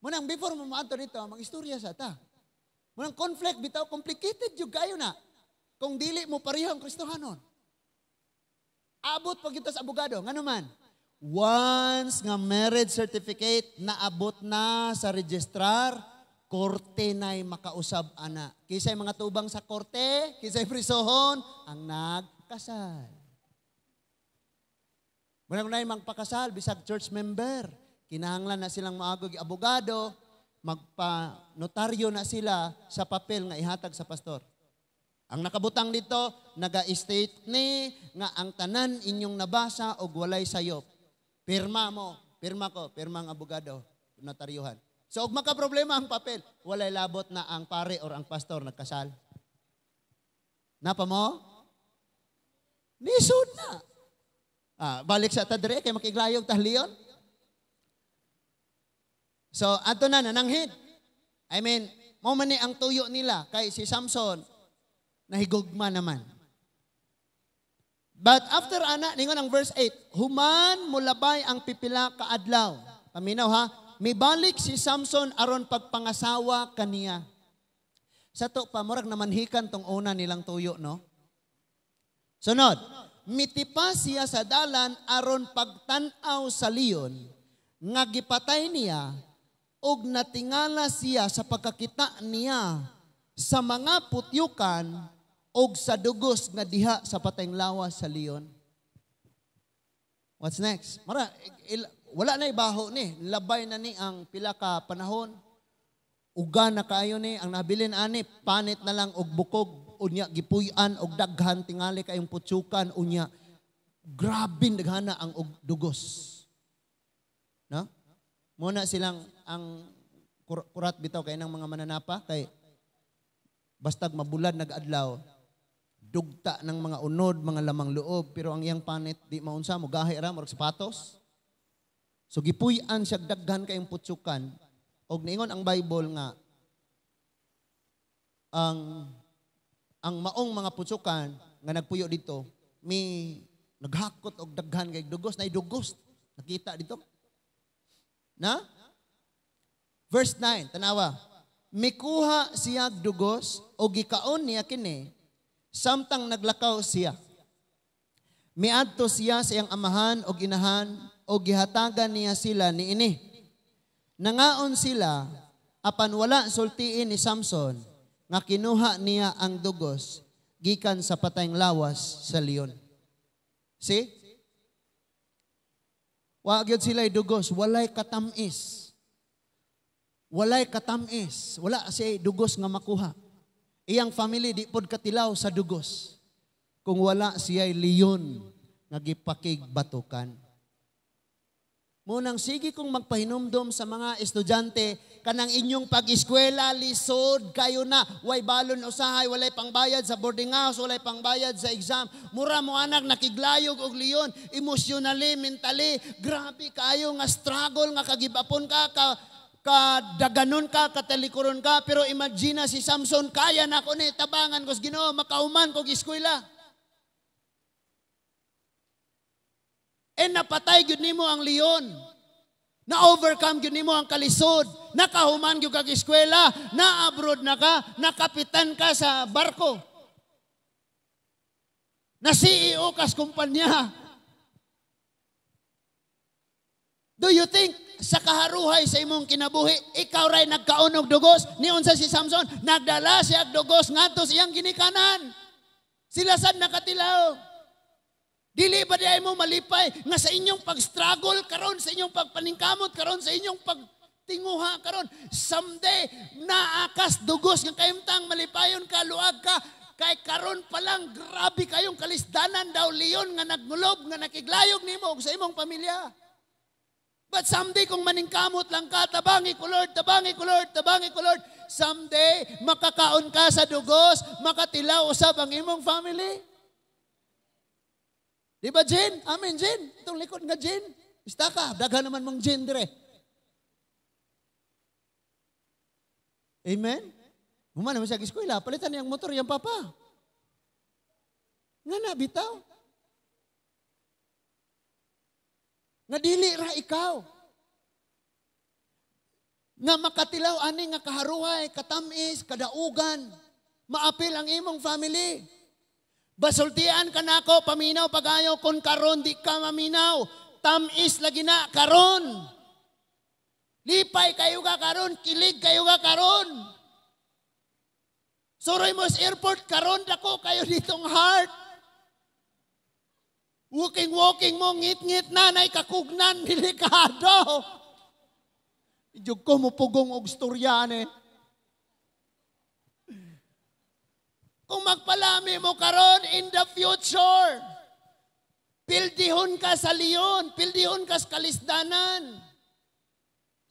Munang before mo maadto dito, mag-istorya sa ta. Munang conflict bitaw, complicated jud kayo na. Kung dili mo pareho ang Kristohanon. Abot pag kita sa abogado, ngano man? Once nga marriage certificate naabot na sa registrar, korte na'y makausab ana. Kisay mga tubang sa korte, kisay prisohon, ang nagkasal. Muna na'y magpakasal, bisag church member. Kinahanglan na silang maagog abogado, magpa-notaryo na sila sa papel nga ihatag sa pastor. Ang nakabutang dito, naga-state ni nga ang tanan inyong nabasa og walay sayop. Pirma mo, pirma ko, pirma ang abogado, notaryuhan. So, og makaproblema ang papel, walay labot na ang pare or ang pastor nagkasal. Napa mo? Lisod na. Balik sa tadre, kay makiglayog tahliyon. So, ato na, nananghid. I mean, mo man ni ang tuyo nila kay si Samson, nahigugma naman. But after ana, ningon ang verse 8, human mulabay ang pipila ka adlaw. Paminaw ha, mibalik si Samson aron pagpangasawa kaniya. Sa to pa, murag namanhikan tong una nilang tuyo, no? Sunod, mitipa siya sa dalan aron pagtan-aw sa leon, nga gipatay niya, ug natingala siya sa pagkakita niya sa mga putyukan og sa dugos nga diha sa patayng lawas sa leon. What's next? Mara, wala na ibaho ni. Labay na ni ang pila ka panahon. Uga na kaayo ni. Ang nabilin ani, panit na lang og bukog. Unya, gipuy-an og daghan tingali kayong putsukan. Unya, grabe daghana ang og dugos. No? Muna silang ang kurat bitaw kay ng mga mananapa kay bastag mabulad nag-adlaw, dugta ng mga unod, mga lamang loob, pero ang iyang panit di maunsa mo gahi ra murag sapatos. So gipuy-an siya daghan kayong putsukan og niingon ang Bible nga ang maong mga putsukan nga nagpuyo dito mi naghakot og daghan kay dugos na dugos nakita dito. Na? Verse 9, tanawa. Mikuha siya dugos o gikaon niya kini samtang naglakaw siya. Miadto siya sa iyang amahan o inahan o gihatagan niya sila niini. Nangaon sila apan wala sultiin ni Samson nga kinuha niya ang dugos gikan sa patayng lawas sa leon. See? Wa gyud sila dugos, walay katamis. Walay katamis. Wala siya dugos nga makuha. Iyang family di pod katilaw sa dugos. Kung wala siya leon nga gipakig batukan. Munang sige kong magpahinumdom sa mga estudyante, kanang inyong pag-eskwela, lisod kayo na, way balon usahay, walay pangbayad sa boarding house, walay pangbayad sa exam. Mura mo anak, nakiglayog og leon, emotionally, mentally, grabe kayo nga struggle, nga kagibapon ka, Kadaganon ka, katalikuron ka, pero imagine na si Samson, kaya na ako ni tabangan ko sa Ginoo, makauman ko eskwela. E napatay gyud nimo ang leon. Na-overcome gyud nimo ang kalisod. Nakahuman gyud kag eskwela, na-abroad na ka, nakapitan ka sa barko. Na CEO ka sa kumpanya. Do you think sa kaharuhay sa imong kinabuhi, ikaw ray nagkaon og dugos? Niunsa si Samson, nagdala siya og dugos ngadto sa iyang ginikanan. Sila sad nakatilaw. Dili ba di ay mo malipay nga sa inyong pag-struggle karon, sa inyong pagpaningkamot karon, sa inyong pagtinguha karon, someday naakas dugos nga kahimtang malipayon ka, luag ka, kay karon pa lang grabe kayong kalisdanan daw leon nga nagngulob, nga nakiglayog nimo sa imong pamilya. But someday kung maningkamot lang ka, tabangi ko Lord, tabangi ko Lord, tabangi ko Lord, someday makakaon ka sa dugos, makatilaw usab ang imong family. Di ba, Jin? Amen, Jin. Itong likod nga, Jin. Basta ka, daghan naman mong Jin dire. Amen? Human naman siya eskwela, palitan niyang motor, iyang papa. Nga na, bitaw. Nga dili ra ikaw. Nga makatilaw ani nga kaharuhay, katamis, kadaugan. Maapil ang imong family. Basultian ka nako, paminaw pagayo, kung karon di ka maminaw. Tamis lagi na, karon. Lipay kayo ka karon, kilig kayo ka karon. Suroy mo sa airport, karon dako kayo ditong heart. Walking, walking mo, ngit-ngit na, nay kakugnan, delikado. Ijog ko mo pugong og storya ni. Kung magpalami mo karon in the future, pildihon ka sa leon, pildihon ka sa kalisdanan.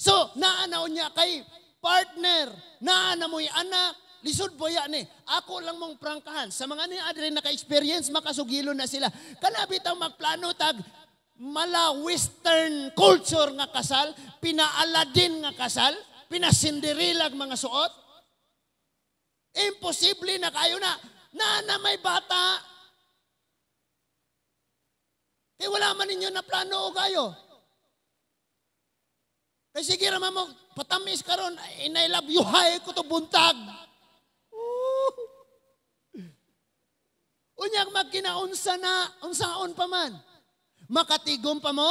So, naanaw niya kay partner, naana mo'y anak, lisod boya ni. Ako lang mong prangkahan. Sa mga ni adre naka-experience, makasugilo na sila. Kanabi tang magplano tag mala western culture nga kasal, pina-Aladdin nga kasal, pina-Cinderella mga suot. Imposible na kayo na. Na may bata. Kaya wala man ninyo na plano o kayo. Kaya sige raman mo, patamis karon, and I love you, hi ko to buntag. Unyag magkinaunsa na, unsaon pa man. Makatigom pa mo,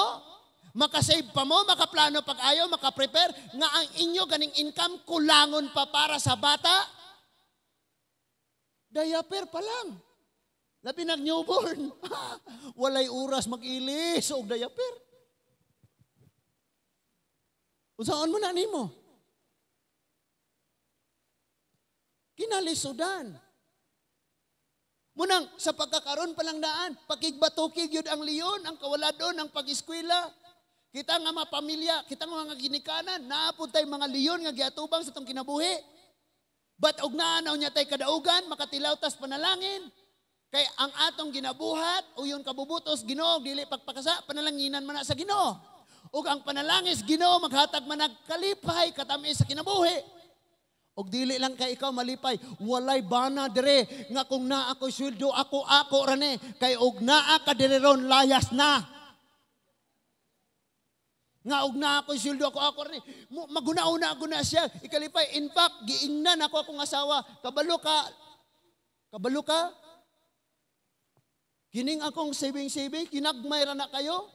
makasave pa mo, makaplano pag-ayo, makaprepare, nga ang inyo ganing income kulangon pa para sa bata. Diaper pa lang. Labi nag newborn. Walay oras mag-ilis og diaper. Unsaon mo na nimo? Kinalisudan. Munang sa pagkakaroon pa lang daan, pakigbatukig yun ang leon, ang kawaladon, ang pag-eskwela. Kita nga mga pamilya, kita nga mga ginikanan, naapod tay mga leon nga giatubang sa itong kinabuhi. But og naanaw niya tay kadaugan, makatilaw tas panalangin. Kay ang atong ginabuhat, uyon kabubutos, Ginoo, dili pagpakasa, panalanginan man na sa Ginoo. Ug ang panalangis, Ginoo, maghatag man nagkalipay, katamis sa kinabuhi. Og dili lang kay ikaw malipay, walay bana dire nga kung naa ako'y sweldo, ako ako rane, kay og naa ka dire ron layas na. Nga og naa ako'y sweldo, ako ako rane, maguna-una ako na siya, ikalipay. In fact, giingnan ako akong asawa, kabalo ka, kabalo ka, kining akong saving-saving, kinagmay ra na kayo.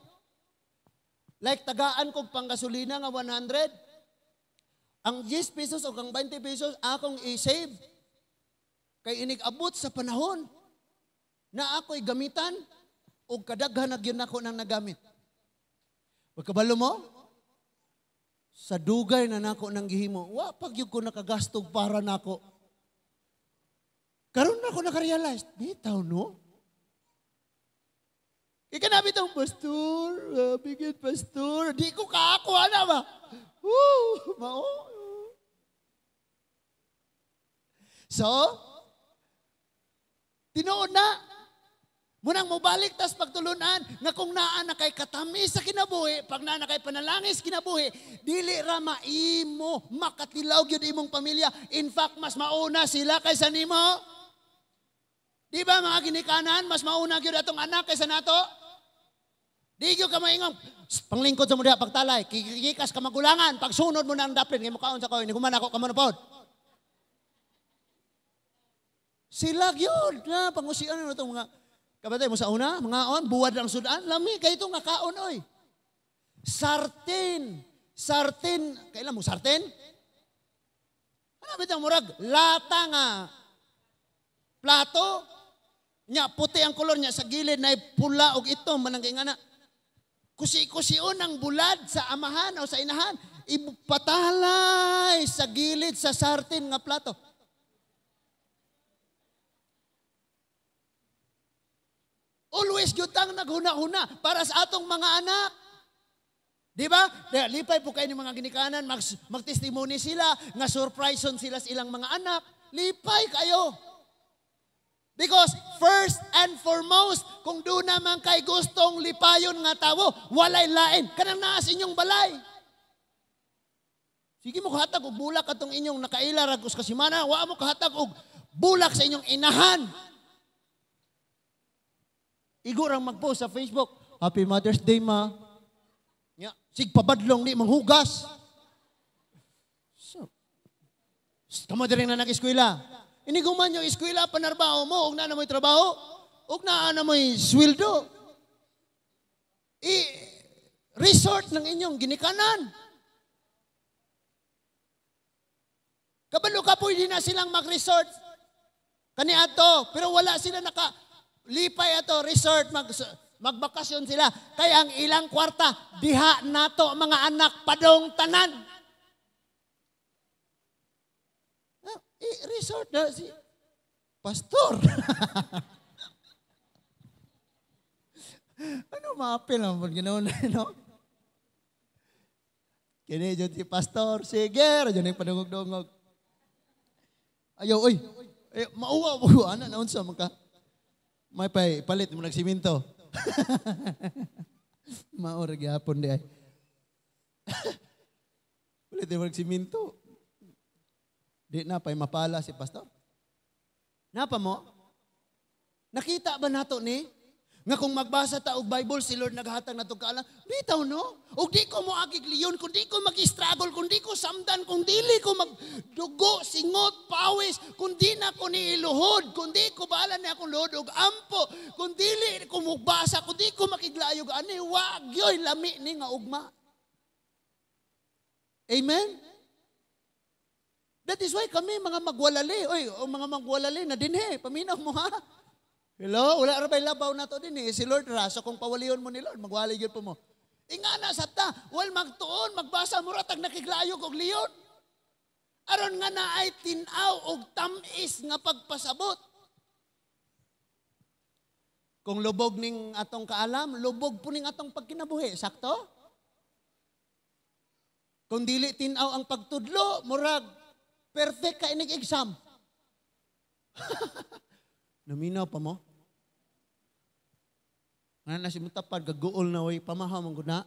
Like tagaan kog panggasolina nga 100, ang 10 pesos o ang 20 pesos akong i-save. Kay inig-abot sa panahon na ako'y gamitan o kadaghan na gyud nako nang nagamit. Pagkabalo mo, sa dugay na nako nang gihimo, wa pag gyud ko nakagastog para nako. Karon nako nakarealize, bitaw no? Ikanabi tong pastor, bigyan pastor, di ko kaako ana ba? Woo, mao. So, tinuod na, Munang mobalik tas pagtulunan nga kung naa na kay katamis sa kinabuhi, pag naa na kay panalangis kinabuhi, dili ra maimo makatilaw gyud imong pamilya. In fact, mas mauna sila kaysa nimo. Di ba mga ginikanan, mas mauna gyud atong anak kaysa nato? Di gyud ka maingong panglingkod sa mo diha pagtalay, kikikas ka magulangan, pagsunod mo na ang daplin, kay mukaon sa ko, ini human ako kamo na pod. Sila gyud na pangusian na itong mga kabatay mo sa una, mga on, buwad lang sudan, lami kay ito nga kaon oy. Sartin, sartin, kailan mo sartin? Ano ba itong murag? Lata nga plato, nya puti ang kolor niya sa gilid na pula og itom manang kay nga na. Kusi-kusion ang bulad sa amahan o sa inahan, ipatalay sa gilid sa sartin nga plato. Always gyud tang naghuna-huna para sa atong mga anak. Di ba? Lipay po kayo ng mga ginikanan, magtestimony sila, nga surpriseon sila sa ilang mga anak. Lipay kayo. Because first and foremost, kung doon naman kay gustong lipayon nga tawo, walay lain. Kanang naa sa inyong balay. Sige mo kahatag og bulak atong inyong nakaila ragos kasimana, wa mo kahatag og bulak sa inyong inahan. Igo rang mag-post sa Facebook, Happy Mother's Day, ma. Nya, sig pabadlong di manghugas. So, kamo diri na nag-eskwela. Iniguman yung eskwela, panarbaho mo, ug naa na mo'y trabaho, ug naa na mo'y sweldo. I-resort ng inyong ginikanan. Kabalo ka po, hindi na silang mag-resort. Kani ato, pero wala sila naka lipay ato, resort, magbakasyon sila. Kaya ang ilang kwarta, diha nato mga anak, padong tanan. Resort na si pastor. Ano maapil ang ginawa na, no? Kini dyan si pastor, sige, radyo na yung padungog-dungog. Ayaw, oy, ay, mauwa mo, ana, naunsa man ka. May pay, palit mo nagsiminto. Maura gyapon di ay. Palit mo nagsiminto. Di na pay mapala si pastor. Napa mo? Nakita ba nato ni? Nga kung magbasa ta og Bible, si Lord naghatag nato kaalam. Bitaw no? Og di ko moagig leyon, kung di ko mag-struggle, kung di ko samdan, kung dili ko magdugo, singot, pawis, kung di na ko niiluhod, kung di ko bahala ni akong luhod og ampo, kung dili ko mugbasa, kung di ko makiglayog ani, wag yoy lami ni nga ugma. Amen? That is why kami mga magwalali, oy, o mga magwalali na dinhe, paminaw mo ha. Hello, wala ra ba'y labaw na to din eh. Si Lord ra, so kung pawaliyon mo ni Lord, magwali gyud po mo. Ingana sa ta, wal magtuon, magbasa mo ra tag nakiglayog og leon. Aron nga naay tin-aw og tam-is nga pagpasabot. Kung lubog ning atong kaalam, lubog po ning atong pagkinabuhi, sakto? Kung dili tin-aw ang pagtudlo, murag perfect ka inig exam. Naminaw pa mo? Nga na si mutapad, gaguol na way, pamahaw mong guna.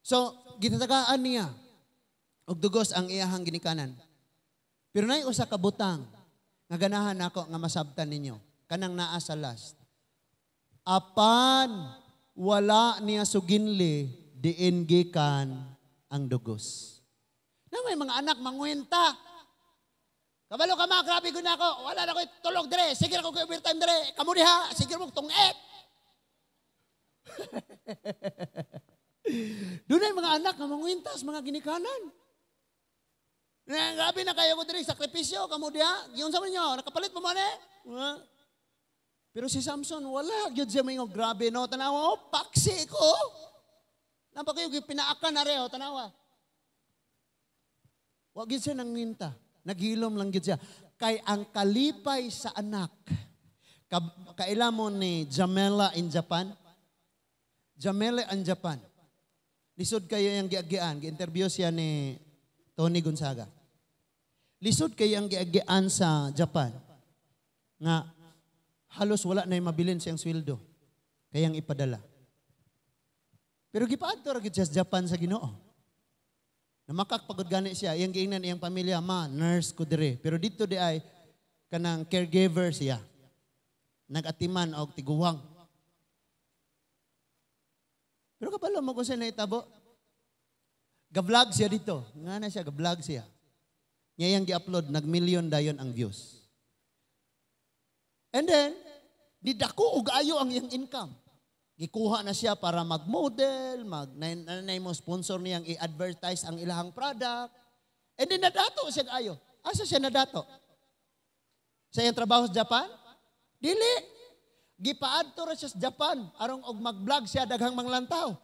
So, gitatagaan niya og dugos ang iyahang ginikanan. Pero nay usa ka butang nga ganahan nako nga masabtan ninyo, kanang naa sa last. Apan wala niya suginli diin gikan ang dugos. Na may mga anak mangwenta. Kabalo ka ma, grabe gud nako. Wala na ko'y tulog dire. Sige ra ko overtime dire. Kamo diha, sige mo tungit. Dunay mga anak nga mangwintas, mga ginikanan. Na, grabe na kayo ko dire, sakripisyo kamo diha. Giunsa man ninyo, nakapalit pa man eh. Pero si Samson, wala gyud siya maingon, grabe no, tanawa, oh, paksi ko. Napa kayo pinaakan na reho, tanawa. Wa gyud siya nangwinta. Naghilom lang gyud siya. Kay ang kalipay sa anak, kaila mo ni Jamela in Japan? Jamela in Japan. Lisod kayo yung giagian. Gi-interview siya ni Tony Gonzaga. Lisod kay ang giagian sa Japan nga halos wala na mabilin siyang sweldo kayang ipadala. Pero gipaadto ra gyud siya sa Japan sa Ginoo. Namakak pagod gani siya, iyang giingnan iyang pamilya, "Ma, nurse ko dire." Pero dito di ay kanang caregiver siya. Nagatiman og tiguwang. Pero kabalo mo kung siya nahitabo? Ga-vlog siya dito. Nga na siya, ga-vlog siya. Nga iyang gi-upload, nag-million dayon ang views. And then, didako og ayo ang iyang income. Gikuha na siya para mag-model, mag nanay mo sponsor niyang i-advertise ang ilahang product. And then nadato siya ayo. Asa siya nadato? Sa iyang trabaho sa Japan? Dili. Gipaadto ra siya sa Japan aron og mag-vlog siya, daghang manglantaw.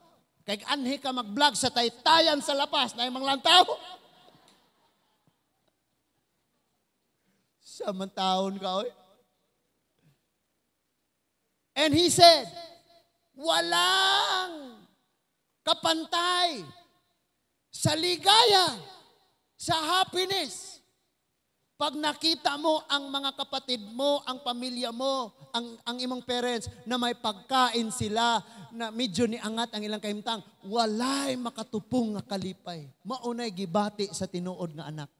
Kay anhi ka mag-vlog sa taytayan sa lapas na manglantaw. Sa man taon ka oy. And he said, walang kapantay sa ligaya, sa happiness. Pag nakita mo ang mga kapatid mo, ang pamilya mo, ang imong parents, na may pagkain sila, na medyo niangat ang ilang kahimtang, walay makatupong nga kalipay. Maunay gibati sa tinuod nga anak.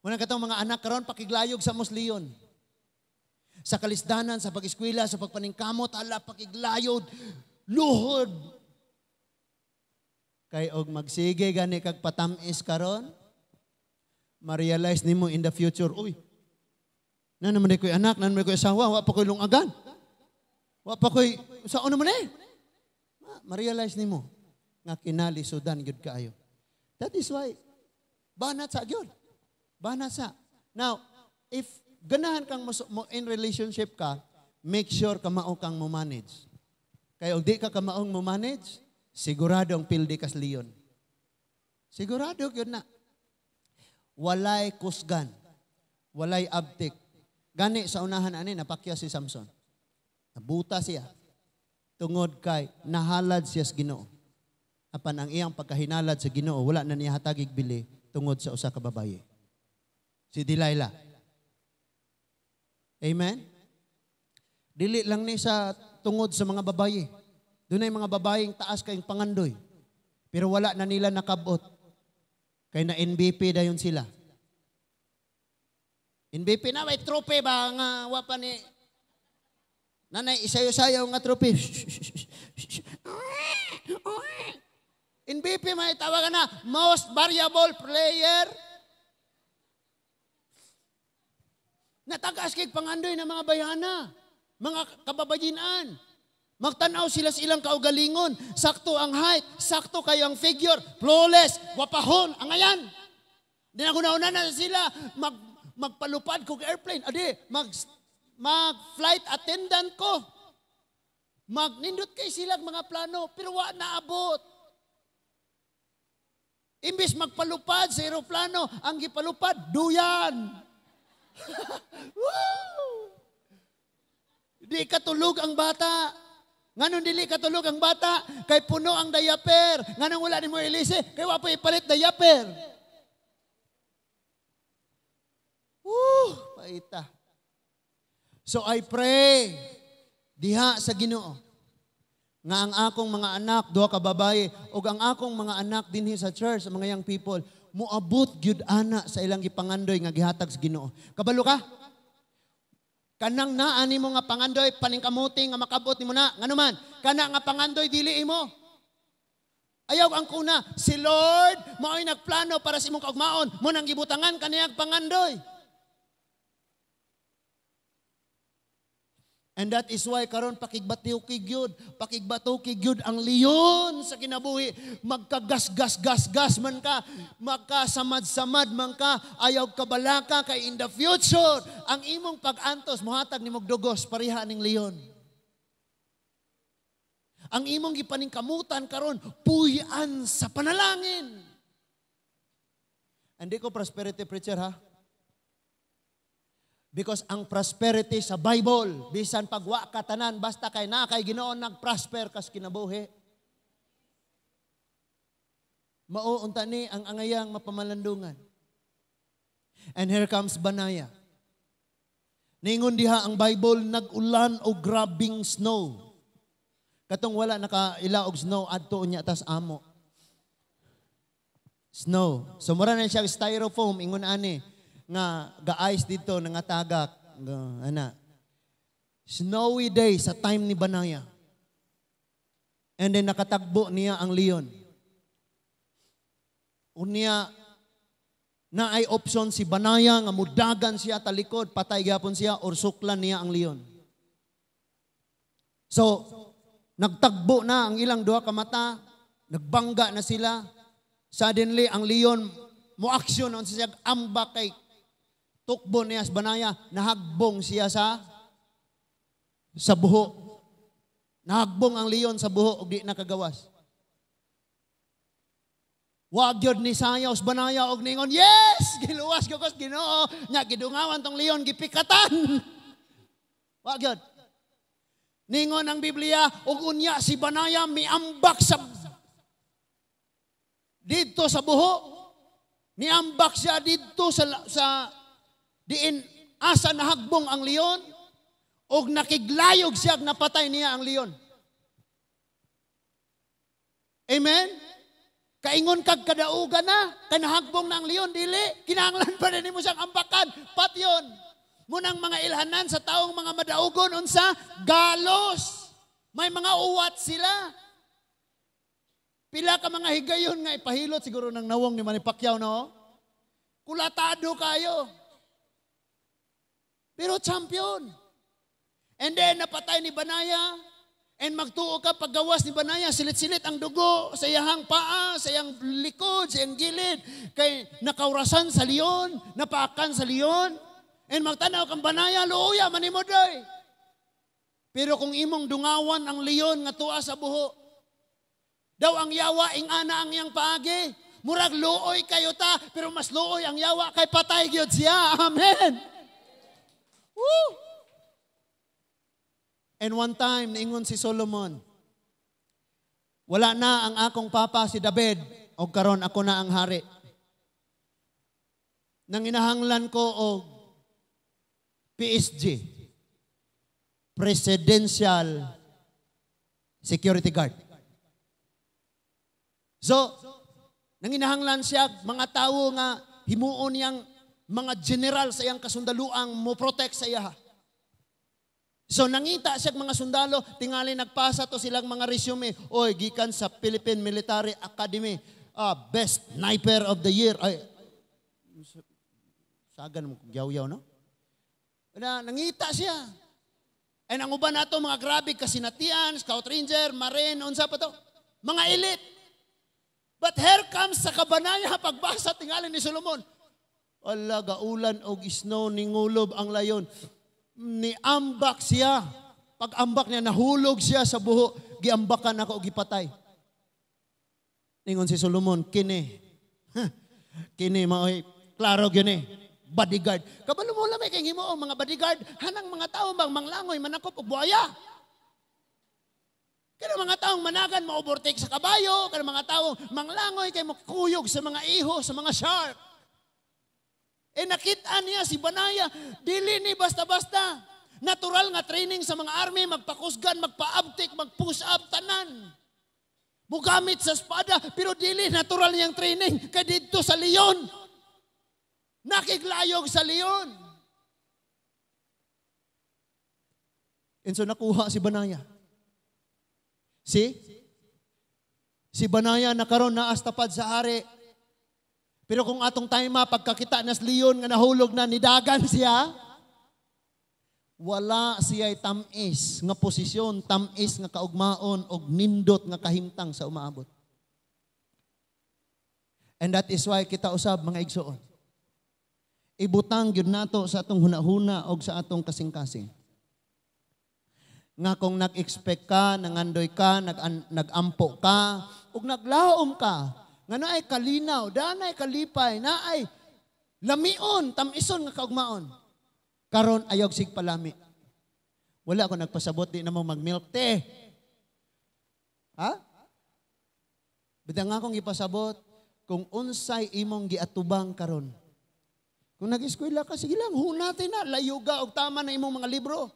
Muna katong mga anak karon pakiglayog sa musliyon. Sa kalisdanan, sa pag-eskwela, sa pagpaningkamot, ala, pakiglayod, luhod. Kay og magsige gani kag patamis karon, ma-realize nimo in the future, uy, na naman ko'y anak, na naman ko'y asawa, wa pa ko'y lungagan. Wa pa ko'y, saan naman eh? Ma-realize nimo nga kinalisudan gyud kaayo. That is why, banat sa gyud. Banat sa. Now, if ganahan kang mo in relationship ka, make sure kamao kang mo manage. Kaya og di ka kamaong mo manage, sigurado ang pildi kas leon. Sigurado gyud na. Walay kusgan. Walay abtik. Gani sa unahan ani napakya si Samson. Nabuta siya. Tungod kay nahalad siya sa Ginoo. Apan ang iyang pagkahinalad sa Ginoo, wala na niya hatagig bili tungod sa usa ka babaye. Si Delilah. Amen? Dili lang ni sa tungod sa mga babaye. Dunay mga babayeng taas kayong pangandoy. Pero wala na nila nakabot. Kay na MVP dayon sila. MVP na may trophy ba nga wa pa ni nanay isayo-sayaw nga trophy. MVP may tawagan na most valuable player. Natagas kay pangandoy ng mga bayana, mga kababayinan. Magtanaw sila sa ilang kaugalingon. Sakto ang height, sakto kayo ang figure, flawless, wapahon, angayan. Di na kunauna na sila, magpalupad kog airplane. Adi, mag-flight attendant ko. Magnindot kay sila mga plano, pero wa naabot. Imbis magpalupad sa aeroplano, ang gipalupad, duyan. Woo! Di katulog ang bata. Nganong dili katulog ang bata? Kay puno ang diaper. Nganong wala nimo ilisi? Kay wa pa ipalit diaper. Woo! Paita. So I pray diha sa Ginoo nga ang akong mga anak, duha ka babaye, ug ang akong mga anak dinhi sa church, sa mga young people, moabot gyud ana sa ilang gipangandoy nga gihatag sa Ginoo. Kabalo ka? Kanang naa nimo nga pangandoy, paningkamuti nga makabot nimo na. Ngano man, kana nga pangandoy dili imo. Ayaw ang kuna, si Lord mao'y nagplano para sa imong kaugmaon, mo nang gibutangan kaniyang pangandoy. And that is why karon pakigbatuki gyud ang leon sa kinabuhi. Magkagas-gas-gas-gas man ka, magkasamad-samad man ka, ayaw kabalaka kay in the future ang imong pag-antos mohatag nimog dugos pareha ning leon. Ang imong gipaningkamutan karon puy-an sa panalangin. Hindi ko prosperity preacher ha. Because ang prosperity sa Bible, bisan pagwa ka tanan, basta kay na kay Ginoo nagprosper kas kinabuhi. Mao unta ni ang angayang mapamalandungan. And here comes Benaiah. Ningon diha ang Bible, nag-ulan og grabing snow. Katong wala nakaila og snow adto unya tas amo. Snow. So mura na siya styrofoam ingon ani nga ga-ice dito nga tagak nga ana. Snowy day sa time ni Benaiah. And then nakatagbo niya ang leon. Unya na ay option si Benaiah nga mudagan siya talikod, patay gyapon siya or suklan niya ang leon. So, nagtagbo na ang ilang duha ka mata, nagbangga na sila. Suddenly, ang leon mo aksyon on siya ambak kay tukbo niya sa Benaiah, nahagbong siya sa buho. Nahagbong ang leon sa buho ug di nakagawas. Wag yun ni sayaw sa Benaiah og ningon, "Yes! Giluwas ko kos Ginoo." Nya gidungawan tong leon, gipikatan. Wag yun. Ningon ang Biblia, ug unya si Benaiah miambak sa didto sa buho. Niambak siya didto sa diin asa nahagbong ang leon ug nakiglayog siya, napatay niya ang leon. Amen? Kaingon kag kadaugan na, kay nahagbong na ang leon, dili. Kinahanglan pa rin mo siyang ambakan. Patyon. Munang mga ilhanan sa taong mga madaugon, unsa? Galos. May mga uwat sila. Pila ka mga higayon nga ipahilot siguro ng nawong ni Manny Pacquiao, no? Kulatado kayo. Pero champion. And then napatay ni Benaiah. And magtuo ka paggawas ni Benaiah, silit-silit ang dugo sa iyahang paa, sa iyang likod, sa iyang gilid. Kay nakaurasan sa leon, napaakan sa leon. And magtanaw kang Benaiah, luoya manimo day. Pero kung imong dungawan ang leon nga tuwa sa buho, daw ang yawa ing-ana ang iyang paagi. Murag luoy kayo ta, pero mas luoy ang yawa kay patay gyud siya. Amen. Woo! And one time, niingon si Solomon, "Wala na ang akong papa si David, og karon ako na ang hari. Nanginahanglan ko og PSG, Presidential Security Guard." So, nanginahanglan siya mga tawo nga himuon niyang mga general sa iyang kasundaluang mo protect sa iya. So nangita siya mga sundalo, tingali nagpasa to silang mga resume. "Oy, gikan sa Philippine Military Academy, best sniper of the year." Ay, sagan mo yaw-yaw, no? Na, nangita siya. And ang uban nato mga grabe kasinatian, Scout Ranger, Marine, unsa pa to? Mga elite. But here comes sa kabanaya pagbasa tingali ni Solomon. Ala, gaulan og snow, ningulob ang layon. Niambak siya. Pag ambak niya, nahulog siya sa buho. "Giambakan ako og gipatay." Ningon si Solomon, "Kini. Kini maoy klaro gyud ni. Bodyguard." Kabalo mo lamay kay himo mga bodyguard, hanang mga tao bang manglangoy manakop og buaya. Kaya mga taong managan ma-overtake sa kabayo, kaya mga taong manglangoy kay makuyog sa mga iho, sa mga shark. E nakita niya si Benaiah, dili ni basta-basta. Natural nga training sa mga army, magpakusgan, magpa-abtik, mag-push up, tanan. Mugamit sa espada, pero dili natural niyang training kay didto sa leon. Nakiglayog sa leon. And so nakuha si Benaiah. See? Si Benaiah nakaron naas tapad sa hari. Pero kung atong time pagkakita nas leon nga nahulog na, nidagan siya, wala siya'y tamis nga posisyon, tamis nga kaugmaon og nindot nga kahimtang sa umaabot. And that is why kita usab, mga igsoon, ibutang gyud nato sa atong hunahuna og sa atong kasing-kasing. Nga kung nag-expect ka, nangandoy ka, nag-ampo ka, ug naglaom ka, nga naay kalinaw, danay kalipay, naay lamion, tamison nga kaugmaon. Karon ayaw sig palami. Wala ako nagpasabot, di na mo mag-milk tea. Ha? Bitang nga akong ipasabot, kung unsay imong giatubang karon, Kung nag-eskwela ka, sige lang, hunatin na, layuga og tama na imong mga libro.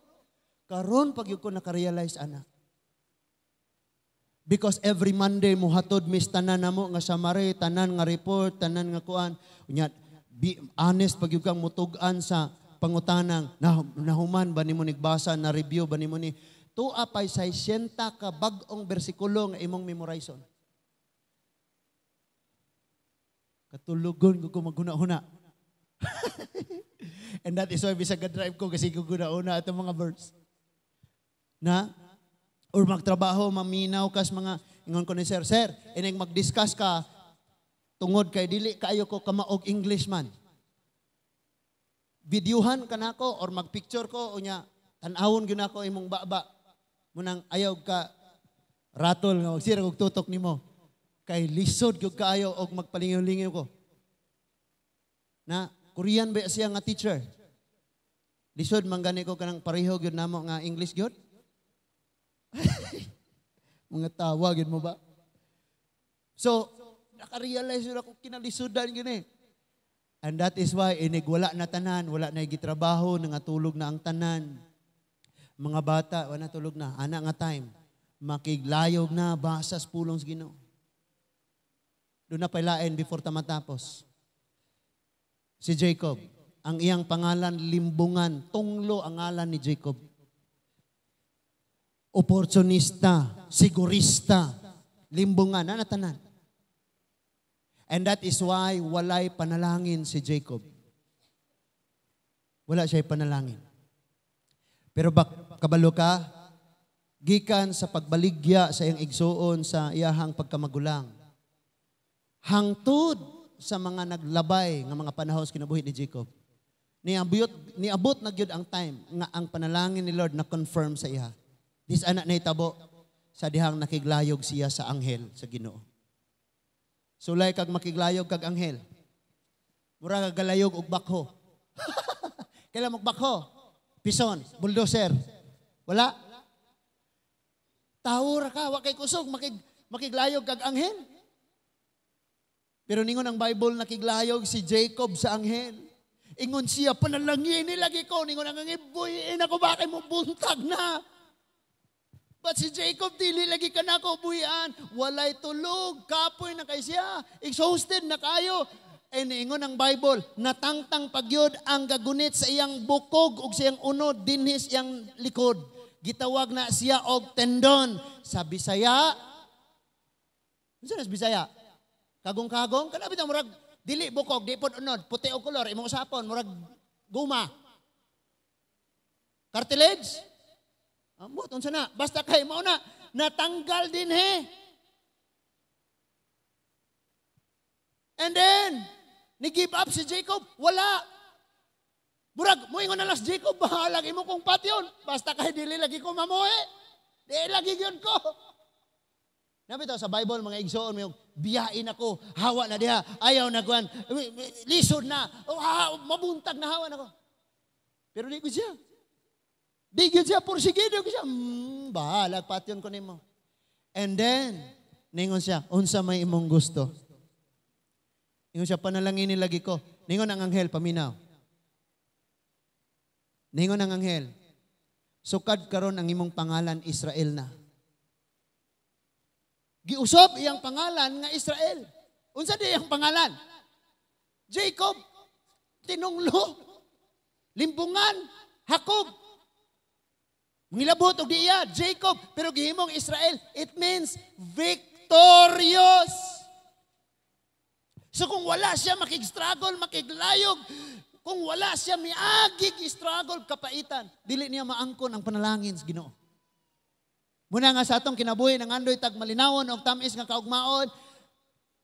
Karon pag ko naka-realize, ana. Because every Monday muhatod mis tanan namo nga summary, tanan nga report, tanan nga kuan. Unya, be honest pag kang mutug-an sa pangutanang na, nahuman ba nimo nigbasa, na review ba nimo ni tua pay 600 ka bag-ong bersikulo nga imong memorizon. Katulugon ko maghuna-huna. And that is why bisag drive ko kasi guna-una atong mga verse. Na or magtrabaho, maminaw kas mga ingon ko ni sir, sir, ining mag-discuss ka tungod kay dili kaayo ko kamaog English man. Videohan ka nako or magpicture ko unya tan-awon gyud nako imong baba. Munang ayaw ka ratol nga magsira og tutok nimo. Kay lisod gyud kaayo og magpalingaw-lingaw ko. Na Korean ba siya nga teacher? Lisod man gani ko kanang pareho gyud namo nga English gyud. Mga tawa gyud mo ba? So, naka-realize yun ako kinalisudan gyud eh. And that is why inig wala na tanan, wala na gitrabaho, nangatulog na ang tanan. Mga bata, wala tulog na, ana nga time. Makiglayog na, basas pulong sa Ginoo. Doon na pailain before ta matapos. Si Jacob, ang iyang pangalan limbungan, tunglo ang ngalan ni Jacob. Oportunista, sigurista, limbungan, ana tanan. And that is why walay panalangin si Jacob. Wala siya panalangin. Pero bak, kabalo ka, gikan sa pagbaligya sa iyang igsuon sa iyahang pagkamagulang. Hangtod sa mga naglabay nga mga panahon sa kinabuhi ni Jacob. Niabot na gyud ang time nga ang panalangin ni Lord na confirm sa iya. This anak na itabo sa dihang nakiglayog siya sa anghel sa Ginoo. Sulay kag makiglayog kag anghel. Mura kag galayog og bakho. Kailan magbakho? Pison, bulldozer. Wala. Tawo ra ka, wa kay kusog, makiglayog kag anghel. Pero ningon ang Bible, nakiglayog si Jacob sa anghel. Ingon siya, panalangin ni lagi ko. Ningon ang anghel, buhiin ako, bakit mo buntag na? But si Jacob, dili lagi ka na ako buhian. Walay tulog, kapoy na kay siya. Exhausted na kayo. E niingon ang Bible, natangtang pagyod ang gagunit sa iyang bukog ug sa iyang unod, dinhis iyang likod. Gitawag na siya og tendon. Sa Bisaya, unsa na sa Bisaya? Kagong-kagong, kana bitaw murag dili bukog, di pod unod, puti og kolor, imong usapon, murag guma. Cartilage? Ambot, unsa na? Basta kay mao na, natanggal din he. And then, ni-give up si Jacob, wala. Murag, muingon na lang si Jacob, bahalag imo kong patyon. Basta kay dili lagi ko mamuhi. Di lagi gyud ko. Nabitaw sa Bible, mga igsoon, may biyain ako, hawa na diha, ayaw na kuan, lisod na, mabuntag na hawa na ko. Pero di ko siya. Di gyud siya, porsigido ko siya. Bahalag patyon ko nimo. And then, ningon siya, unsa may imong gusto? Ningon siya, panalangin ni lagi ko. Ningon ang anghel, paminaw. Ningon ang anghel, sukad karon ang imong pangalan, Israel na. Giusop iyang pangalan nga Israel. Unsa di iyang pangalan? Jacob, tinunglo, limbungan, Jacob. Mangilabot og di iya, Jacob, pero gihimong Israel, it means victorious. So kung wala siya makig-struggle, makiglayog, kung wala siya miagig struggle, kapaitan, dili niya maangkon ang panalangin sa Ginoo. Muna nga sa atong kinabuhi ng andoy tag malinawon og tamis nga kaugmaon,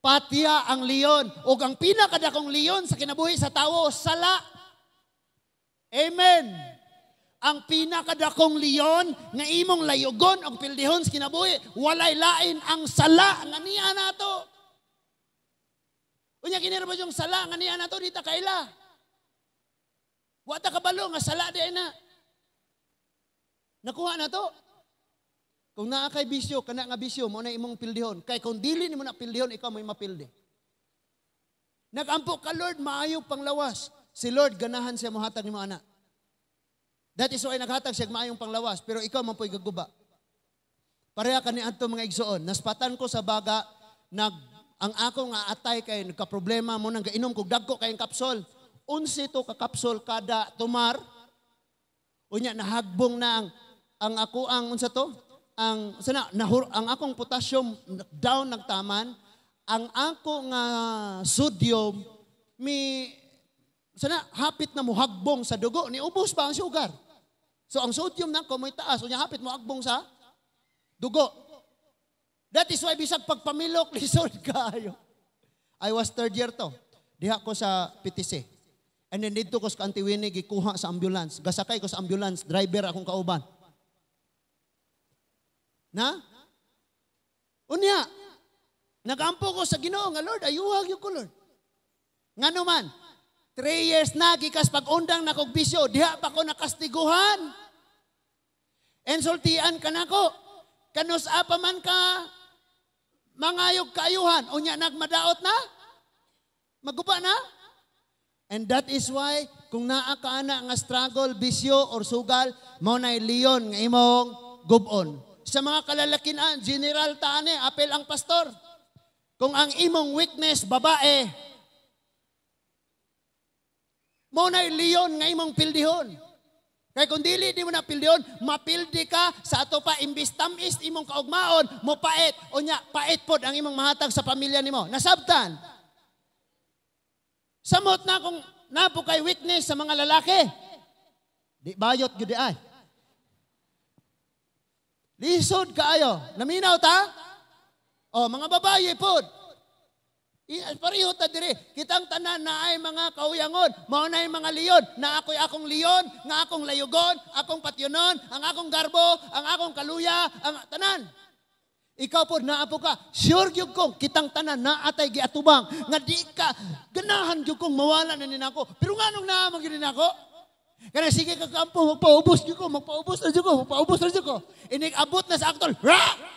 patya ang leon og ang pinakadakong leon sa kinabuhi sa tawo, sala. Amen. Ang pinakadakong leon nga imong layugon og pildihon sa kinabuhi, walay lain ang sala nga niya nato. Unya kini ra ba yung sala nga niya nato dita kaila? Wa ta kabalo nga sala di ay na. Nakuha na to. Kung naa kay bisyo, kana nga bisyo, mao na imong pildihon. Kay kung dili nimo na pildihon, ikaw mo'y mapildi. Nagampo ka, Lord, maayo panglawas. Si Lord ganahan siya mohatag nimo ana. That is why naghatag siya maayong panglawas, pero ikaw man po'y gaguba. Pareha kani adto, mga igsoon, naspatan ko sa baga, ang ako nga atay kay nagka-problema mo nang gainom kog dagko kayong kapsol. 11 to ka kapsol kada tumar. Unya nahagbong na ang ako ang unsa to? Ang sana nahur, ang akong potassium down nagtaman, ang ako nga sodium mi sana hapit na muhagbong sa dugo, ni ubos pa ang sugar. So ang sodium nako mo'y taas, unya hapit mo hagbong sa dugo. That is why bisag pagpamilok, lisod kayo. I was third year to. Diha ko sa PTC. And then dito ko sa Auntie Winnie gikuha sa ambulance. Gasakay ko sa ambulance, driver akong kauban. Na? Unya, nagampo ko sa Ginoo nga, "Lord, ayuha gyud ko, Lord." Ngano man, 3 years na gikas pag-undang na kog bisyo, diha pa ko nakastiguhan. Insultian ka nako. Kanus pa man ka mangayog kaayuhan, unya nagmadaot na? Maguba na? And that is why, kung naa ka ana nga struggle, bisyo or sugal, mao nay leon nga imong gubon. Sa mga kalalakian, general ta ani, apel ang pastor. Kung ang imong weakness babae, mao nay leon nga imong pildihon. Kay kung dili di mo na pildihon, mapildi ka sa ato pa, imbis tamis imong kaugmaon, mo pait. Unya, pait pod ang imong mahatag sa pamilya nimo. Nasabtan? Samot na kung napo kay weakness sa mga lalaki. Di bayot gyud ay. Lisod kaayo. Naminaw ta? O, mga babaye pod. Pareho ta dire. Kitang tanan na ay mga kauyangon. Mao na mga leon. Na ako'y akong leon, nga akong layugon, akong patyonon, ang akong garbo, ang akong kaluya, ang tanan. Ikaw po, naa po ka. Sure gyud kong kitang tanan na atay giatubang nga di ka ganahan gyud kong mawala na ni nako. Pero nganong naa man gyud ni nako? Kana sige ka kampo, magpaubos gyud ko, magpaubos na gyud ko, magpaubos na gyud ko. Inig abot na sa aktol. Ra!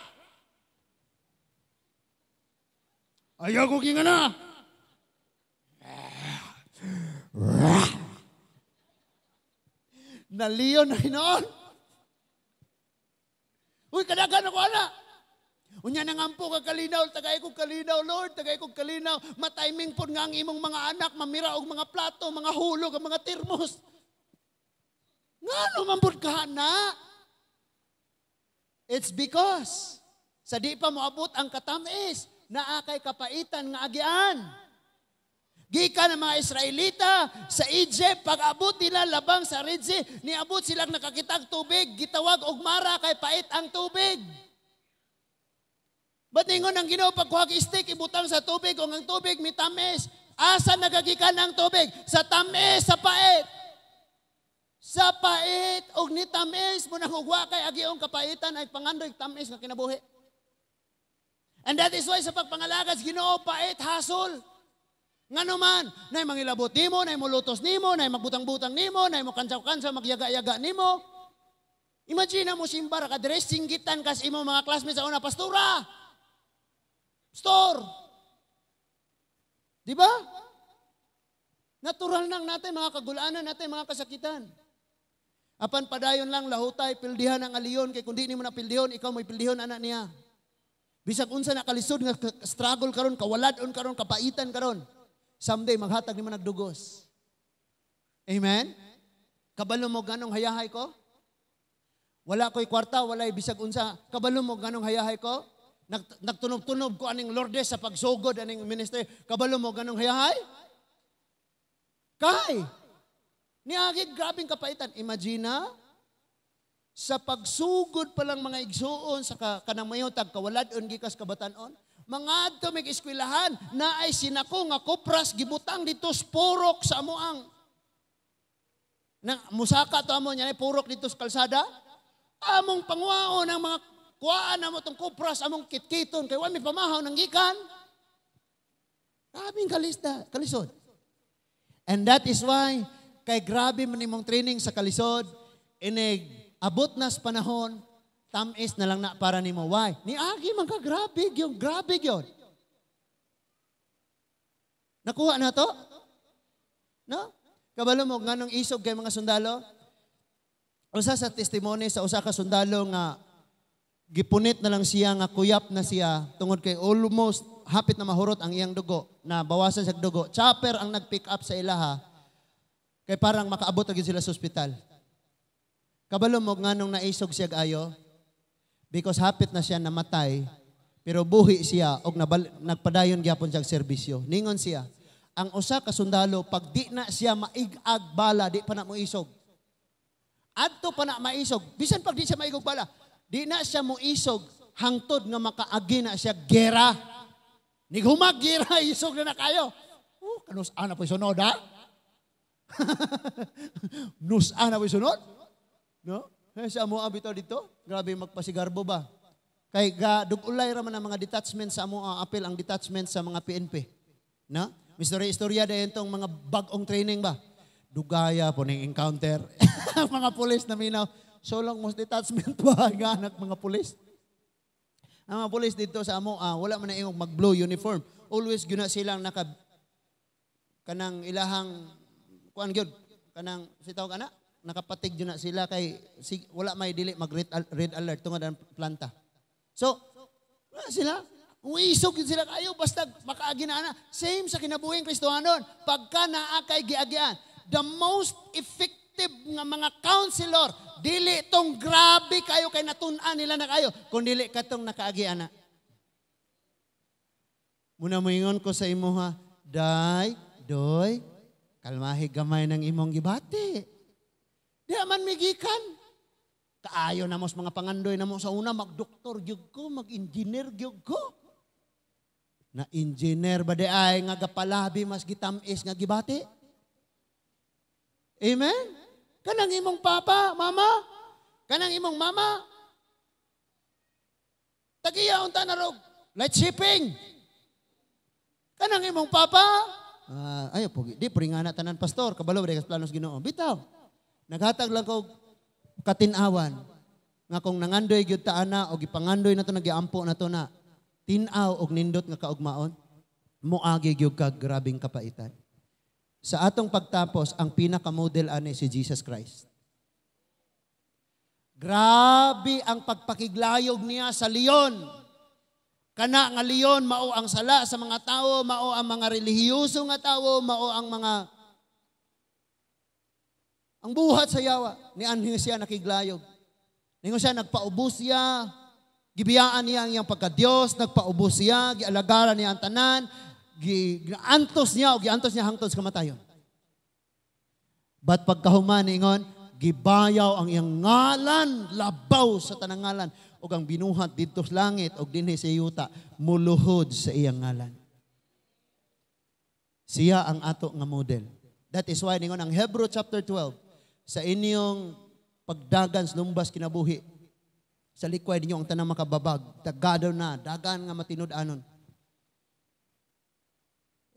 Ayaw ko kinga na. Naliyon na hinoon. Uy, kadagan ako ana. Unya nangampo ka kalinaw, tagay kog kalinaw, Lord, tagay kog kalinaw. Matiming pod nga ang imong mga anak, mamira og mga plato, mga hulog, ang mga termos. Ngano man pud ka na? It's because sa di pa moabot ang katamis, naa kay kapaitan nga agian. Gikan ang mga Israelita sa Egypt, pag-abot nila labang sa Red Sea, niabot silang nakakitag tubig, gitawag og Mara kay pait ang tubig. Ba't ningon ang Ginoo, pagkuha stick, ibutang sa tubig, kung ang tubig mitamis? Asa nagagikan ang tubig? Sa tamis, sa pait. Sa pait, og nitamis mo nang ugwa kay agiong kapaitan ay pangandoy tamis nga kinabuhi. And that is why sa pagpangalagad sa Ginoo, pait, hasol. Ngano man, nay mangilabot nimo, nay mulutos nimo, nay magbutang-butang nimo, nay mo kansaw-kansaw, magyaga-yaga nimo. Imagine mo simba ra ka dire, singgitan kas imo mga classmates sa una, "Pastora. Pastor." Di ba? Natural nang natin mga kagulanan natin, mga kasakitan. Apan padayon lang lahutay, pildihan ang aliyon, kay kung di nimo na pildihon, ikaw may pildihon anak niya. Bisag unsa na kalisod nga struggle karon, kawalad-on karon, kapaitan karon. Someday maghatag nimo nagdugos. Amen? Kabalo mo ganong hayahay ko? Wala ko'y kwarta, wala'y bisag unsa. Kabalo mo ganong hayahay ko? Nagtunob-tunob ko aning Lourdes sa pagsugod aning ministry. Kabalo mo ganong hayahay? Kay, niagi grabing kapaitan. Imagine na, sa pagsugod pa lang, mga igsuon, sa kanang mayo tag kawalad-on gikas kabatan-on, mga adto mig eskwelahan na ay sinako nga kopras gibutang dito sa purok sa amoang na musaka to amo niya purok dito sa kalsada. Among panguwaon ang mga kuhaan namo tong kopras, among kitkiton kay wa mi pamahaw ng gikan. Grabing kalista, kalisod. And that is why kay grabe man imong training sa kalisod, inig abot na sa panahon, tamis na lang na para nimo. Why? Niagi man ka, grabe gyud, grabe gyud. Nakuha na to? No? Kabalo mo nganong isog kay mga sundalo? Usa sa testimony sa usa ka sundalo nga gipunit na lang siya nga kuyap na siya tungod kay almost hapit na mahurot ang iyang dugo, na bawasan sa dugo. Chopper ang nag-pick up sa ilaha kay parang makaabot ra gyud sila sa ospital. Kabalo mo nganong naisog siya ayo? Because hapit na siya namatay, pero buhi siya og nagpadayon gyapon siya serbisyo. Ningon siya, ang usa ka sundalo, pag di na siya maig-ag bala, di pa na moisog. Adto pa na maisog, bisan pag di siya maigog bala, di na siya moisog hangtod nga makaagi na siya gera. Nighumag gera, isog na na kayo. Oh, kanus ana po sunod, ha? Nus ana po sunod? No? Eh, sa amo bitaw dito, grabe magpasigarbo ba? Kay ga dugulay ra man ang mga detachment sa amo, apil ang detachment sa mga PNP. No? Istorya istorya dayon tong mga bag-ong training ba? Dugaya po ning encounter. Mga pulis na minaw. So long most detachment ba nga anak mga pulis? Ang mga pulis dito sa amo, wala man na ingong mag-blue uniform. Always gyud na silang naka kanang ilahang kuan gyud, kanang si tawag ana, nakapatig gyud na sila kay si, wala may dili mag red alert tungod ang planta. So, wala sila. Uisog yun sila kayo basta makaagi na ana. Same sa kinabuhing Kristohanon. Pagka naa kay giagian, the most effective nga mga counselor, dili tong grabe kayo kay natun-an nila na kayo, kun dili katong nakaagi ana. Muna moingon ko sa imo ha, day, doy, kalmahi gamay ng imong gibati. Di man migikan. Kaayo na mo sa mga pangandoy na mo sa una, magdoktor gyud ko, mag-engineer gyud ko. Na engineer ba di ay nga gapalabi mas gitamis nga gibati? Amen? Kanang imong papa, mama, kanang imong mama, tagiya unta na rog, light shipping. Kanang imong papa, ayo po, di puri nga na tanan pastor, kabalo ba di planos Ginoo. Bitaw. Naghatag lang ko katin-awan nga kung nangandoy gyud ta ana o gipangandoy na to, nagiampo na to na tin-aw og nindot nga kaugmaon, moagi gyud kag grabing kapaitan. Sa atong pagtapos, ang pinaka-model ani si Jesus Christ. Grabe ang pagpakiglayog niya sa leon. Kana nga leon, mao ang sala sa mga tao, mao ang mga relihiyoso nga tao, mao ang mga ang buhat sa yawa. Ni anhi siya nakiglayog. Ningon siya, nagpaubos siya, gibiyaan niya ang iyang pagka-Diyos, nagpaubos siya, gialagaran niya ang tanan, giantos niya o giantos niya hangtod sa kamatayon. But pagkahuman ingon, gibayaw ang iyang ngalan labaw sa tanang ngalan ug ang binuhat didto sa langit ug dinhi sa yuta muluhod sa iyang ngalan. Siya ang ato nga model. That is why ningon ang Hebrew chapter 12, sa inyong pagdagan sa lumbas kinabuhi, sa likway ninyo ang tanang makababag, tagado na, dagan nga matinud-anon.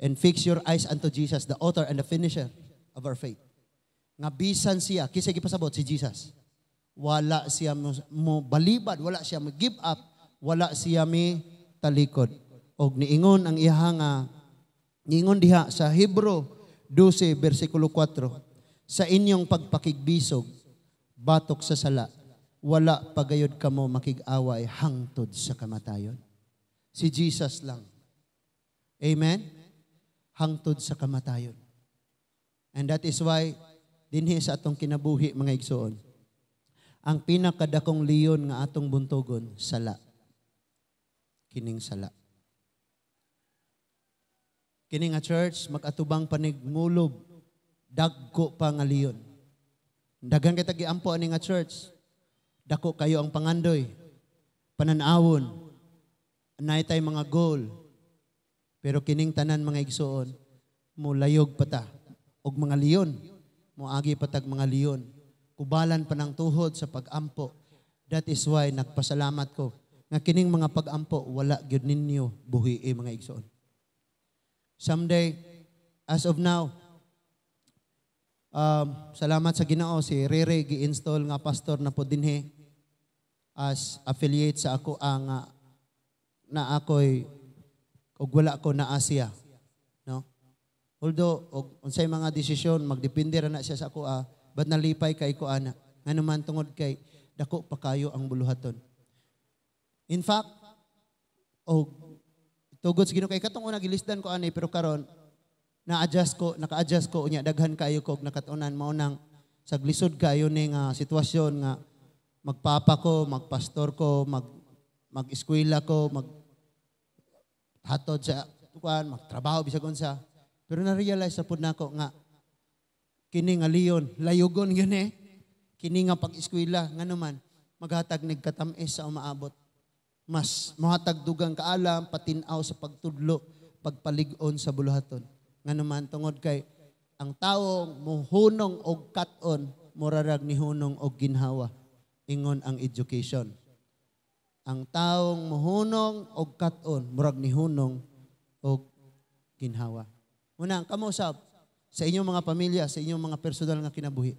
And fix your eyes unto Jesus, the author and the finisher of our faith. Nga bisan siya, kinsa gipasabot si Jesus. Wala siya mo balibad, wala siya mo give up, wala siya mi talikod. Og niingon ang iha nga, niingon diha sa Hebrew 12 versikulo 4, sa inyong pagpakigbisog, batok sa sala, wala pagayod kamo makig-away hangtod sa kamatayon. Si Jesus lang. Amen? Hangtod sa kamatayon. And that is why, dinhi sa atong kinabuhi, mga igsoon, ang pinakadakong leon nga atong buntogon, sala. Kining sala. Kini nga church, mag-atubang panig ngulob, dagko pa nga leon. Daghan kay giampo ani nga church. Dako kayo ang pangandoy, pananawon, anay tay mga goal. Pero kining tanan, mga igsoon, mulayog pa ta og mga leon, moagi patag mga leon. Kubalan pa ng tuhod sa pag-ampo. That is why nagpasalamat ko nga kining mga pag-ampo wala gyud ninyo buhi mga igsoon. Someday, as of now, salamat sa Ginoo, si Rere gi-install nga pastor na po dinhi as affiliate sa ako ang na ako'y og wala ko na Asia, no? Although og unsay mga desisyon magdepende ra na siya sa ako, but nalipay kay ko ana. Ngano man, tungod kay dako pa kayo ang buluhaton. In fact, og tugod sa Ginoo, kay katong una gilisdan ko ani, pero karon na-adjust ko, naka-adjust ko unya daghan kayo ko og nakatunan. Mao nang sa glisod kayo ni nga sitwasyon nga magpapa ko, magpastor ko, mag-eskwela ko, mag hatod sa kuan, magtrabaho bisag unsa. Pero na-realize sa pud nako nga kini nga leon, layugon gyud eh. Kini nga pag-eskwela, ngano man maghatag nig katam-is sa umaabot. Mas mohatag dugang kaalam, patin-aw sa pagtudlo, pagpalig-on sa buluhaton. Ngano man, tungod kay ang taong muhunong og kat-on murarag nihunong og ginhawa, ingon ang education. Ang taong muhunong og kat-on murag nihunong og ginhawa. Una, ang kamo sab sa inyong mga pamilya, sa inyong mga personal nga kinabuhi.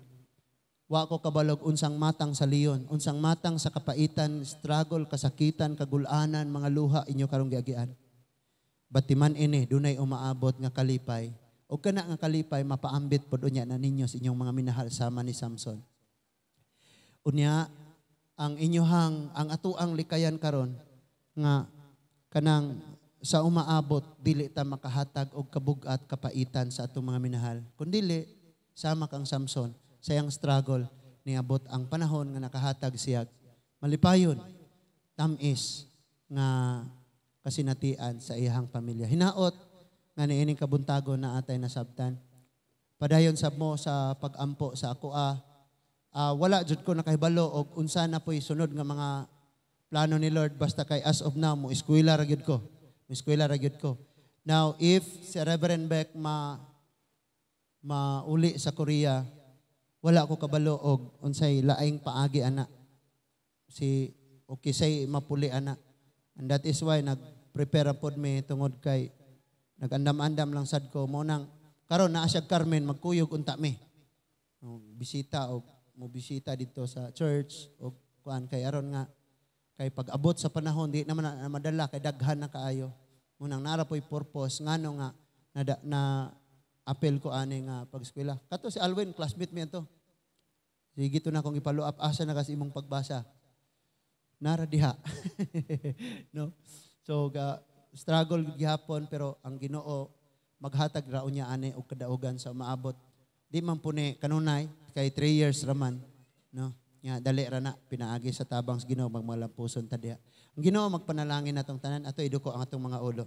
Wa ko kabalog unsang matang sa leon, unsang matang sa kapaitan, struggle, kasakitan, kagulanan, mga luha inyo karong giagian. Batiman ini dunay umaabot nga kalipay. O kana nga kalipay mapaambit pod unya na ninyo sa inyong mga minahal sama ni Samson. Unya ang inyohang ang atuang likayan karon nga kanang sa umaabot dili ta makahatag og kabug-at, kapaitan sa atong mga minahal. Kun dili, sama kang Samson sa iyang struggle, niabot ang panahon nga nakahatag siya malipayon, tamis nga kasinatian sa iyang pamilya. Hinaot nga niining kabuntago na atay nasabtan. Padayon sab mo sa pag-ampo sa ako. Wala jud ko nakahibalo og unsa na po'y sunod nga mga plano ni Lord, basta kay as of now mo eskwela ra gyud ko. Mo eskwela ra gyud ko. Now if si Reverend Beck ma mauli sa Korea, wala ko kabalo og unsay laing paagi ana. Si okay say mapuli ana. And that is why nag-prepare pod mi tungod kay nag-andam-andam lang sad ko mo nang karon naa siya Carmen, magkuyog unta mi. O, bisita og mo bisita dito sa church o kuan, kay aron nga kay pag abot sa panahon di naman na madala kay daghan na kaayo. Munang nara po'y purpose ngano nga na, na apel ko ani nga pag-eskwela. Kato si Alwin, classmate mi ato. Sige to na kong i-follow up, asa na kasi imong pagbasa. Nara diha. No? So ga struggle gihapon, pero ang Ginoo maghatag ra unya ani og kadaugan sa maabot. Di man puni kanunay kay 3 years raman, no? Nga dali ra na pinaagi sa tabang sa Ginoo, magmalampuson ta diha. Ang Ginoo magpanalangin natong tanan, ato iduko ang atong mga ulo.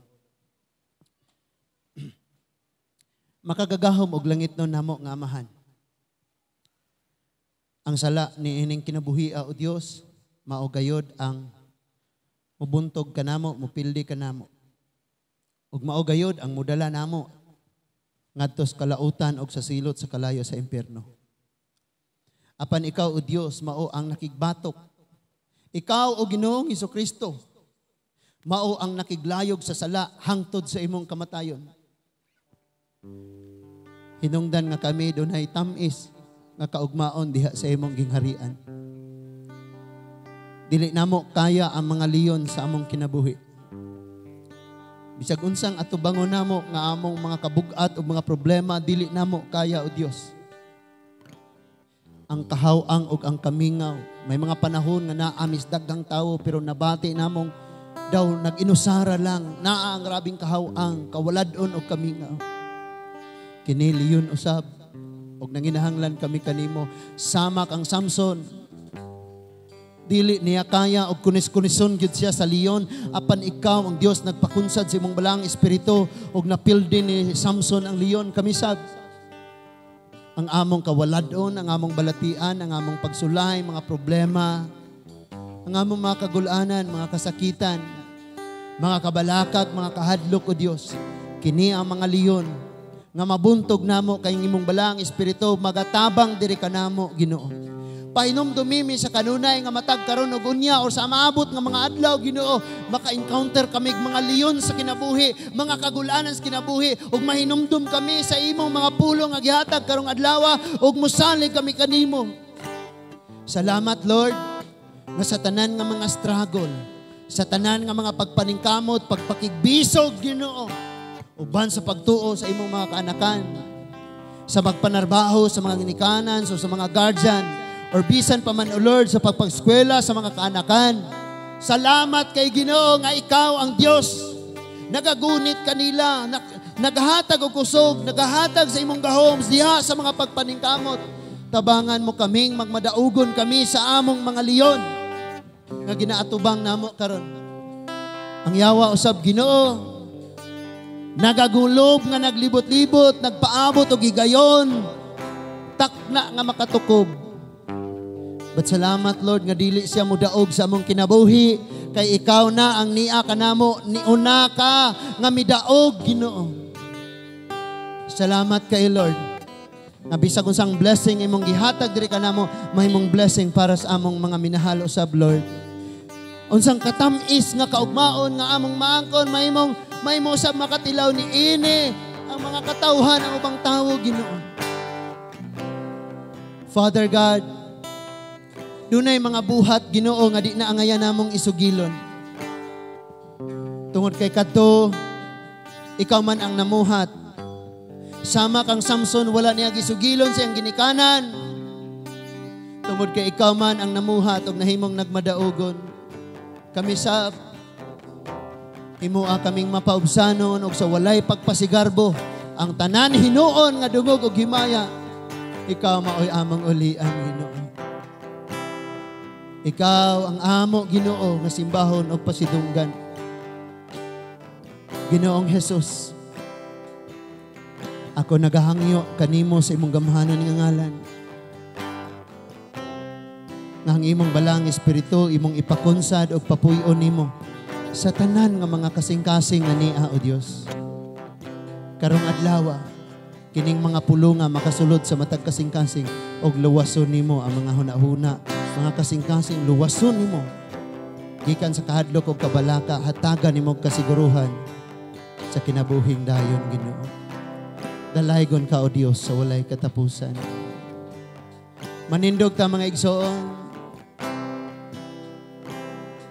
Makagagahom og langit no namo nga Amahan. Ang sala ni ining kinabuhia, o Dios, mao gayod ang mubuntog kanamo, mupildi kanamo. Ug mao gayod ang mudala namo ngadto sa kalautan og sa silot sa kalayo sa impierno. Apan ikaw, o Dios, mao ang nakigbatok. Ikaw, o Ginoong Hesukristo, mao ang nakiglayog sa sala hangtod sa imong kamatayon. Hinungdan nga kami dunay tam-is nga kaugmaon diha sa imong gingharian. Dili namo kaya ang mga leon sa among kinabuhi. Bisag unsang atubangon namo nga among mga kabug-at o mga problema, dili namo kaya, o Dios. Ang kahawang ug ang kamingaw, may mga panahon nga naamis daghang tawo pero nabati namong daw nag-inusara lang, naa ang grabing kahawang, kawalad-on og kamingaw. Kini leon usab og nanginahanglan kami kanimo sama kang Samson. Dili niya kaya og kunis-kunison gyud siya sa leon, apan ikaw ang Dios nagpakunsad sa imong balang espiritu og napildi ni Samson ang leon. Kami sab ang among kawaladon, ang among balatian, ang among pagsulay, mga problema, ang among mga kagulanan, mga kasakitan, mga kabalakag, mga kahadlok, o Dios. Kini ang mga leon nga mabuntog namo kay imong balang espiritu magatabang diri kanamo, Ginoo. Pahinumdumi sa kanunay nga matag karon og unya or sa maabot nga mga adlaw, Ginoo, maka-encounter kami og mga leon sa kinabuhi, mga kagulanan sa kinabuhi, ug mahinumdum kami sa imong mga pulong nga gihatag karong adlaw ug mosalig kami kanimo. Salamat, Lord, nga sa tanan nga mga struggle, sa tanan nga mga pagpaningkamot, pagpakigbisog, Ginoo, Uban sa pagtuo sa imong mga kaanakan, sa pagpanarbaho sa mga ginikanan, so sa mga guardian, or bisan pa man, O Lord, sa pagpagskwela sa mga kaanakan. Salamat kay Ginoo nga ikaw ang Dios. Nagagunit kanila, naghatag og kusog, nagahatag sa imong gahom diha sa mga pagpaningkamot. Tabangan mo kaming magmadaugon kami sa among mga leon nga ginaatubang namo karon. Ang yawa usab, Ginoo, nagagulob nga naglibot-libot, nagpaabot og higayon, takna nga makatukob. But salamat, Lord, nga dili siya mudaog sa among kinabuhi, kay ikaw na ang nia kanamo, niuna ka nga midaog, Ginoo. Salamat kay Lord. Nga bisag unsang blessing imong gihatag diri kanamo, mahimong blessing para sa among mga minahal usab, Lord. Unsang katamis nga kaugmaon nga among maangkon, mahimong mahimo usab makatilaw ni ini ang mga katawhan, ang ubang tawo, Ginoo. Father God, dunay mga buhat, Ginoo, nga di na angayan namong isugilon. Tungod kay kadto ikaw man ang namuhat. Sama kang Samson, wala niya gisugilon siyang ginikanan. Tungod kay ikaw man ang namuhat og nahimong nagmadaugon. Kami sa himoa kaming mapaubsanon og sa walay pagpasigarbo ang tanan hinuon nga dungog og himaya, ikaw maoy among ulian, Ginoo. Ikaw ang amo, Ginoo, nga simbahon og pasidunggan. Ginoong Jesus, ako nagahangyo kanimo sa imong gamhanan nga ngalan nga ang imong Balaang Espiritu imong ipakunsad og papuy-on nimo sa tanan nga mga kasing-kasing nga nia, o Dios. Karong adlaw, kining mga pulonga makasulod sa matag kasing-kasing og luwason nimo ang mga hunahuna, mga kasing-kasing luwason nimo. Gikan sa kahadlok og kabalaka, hatagan nimo og kasiguruhan sa kinabuhing dayon, Ginoo. Dalaygon ka, o Dios, sa walay katapusan. Manindog ta, mga igsoon.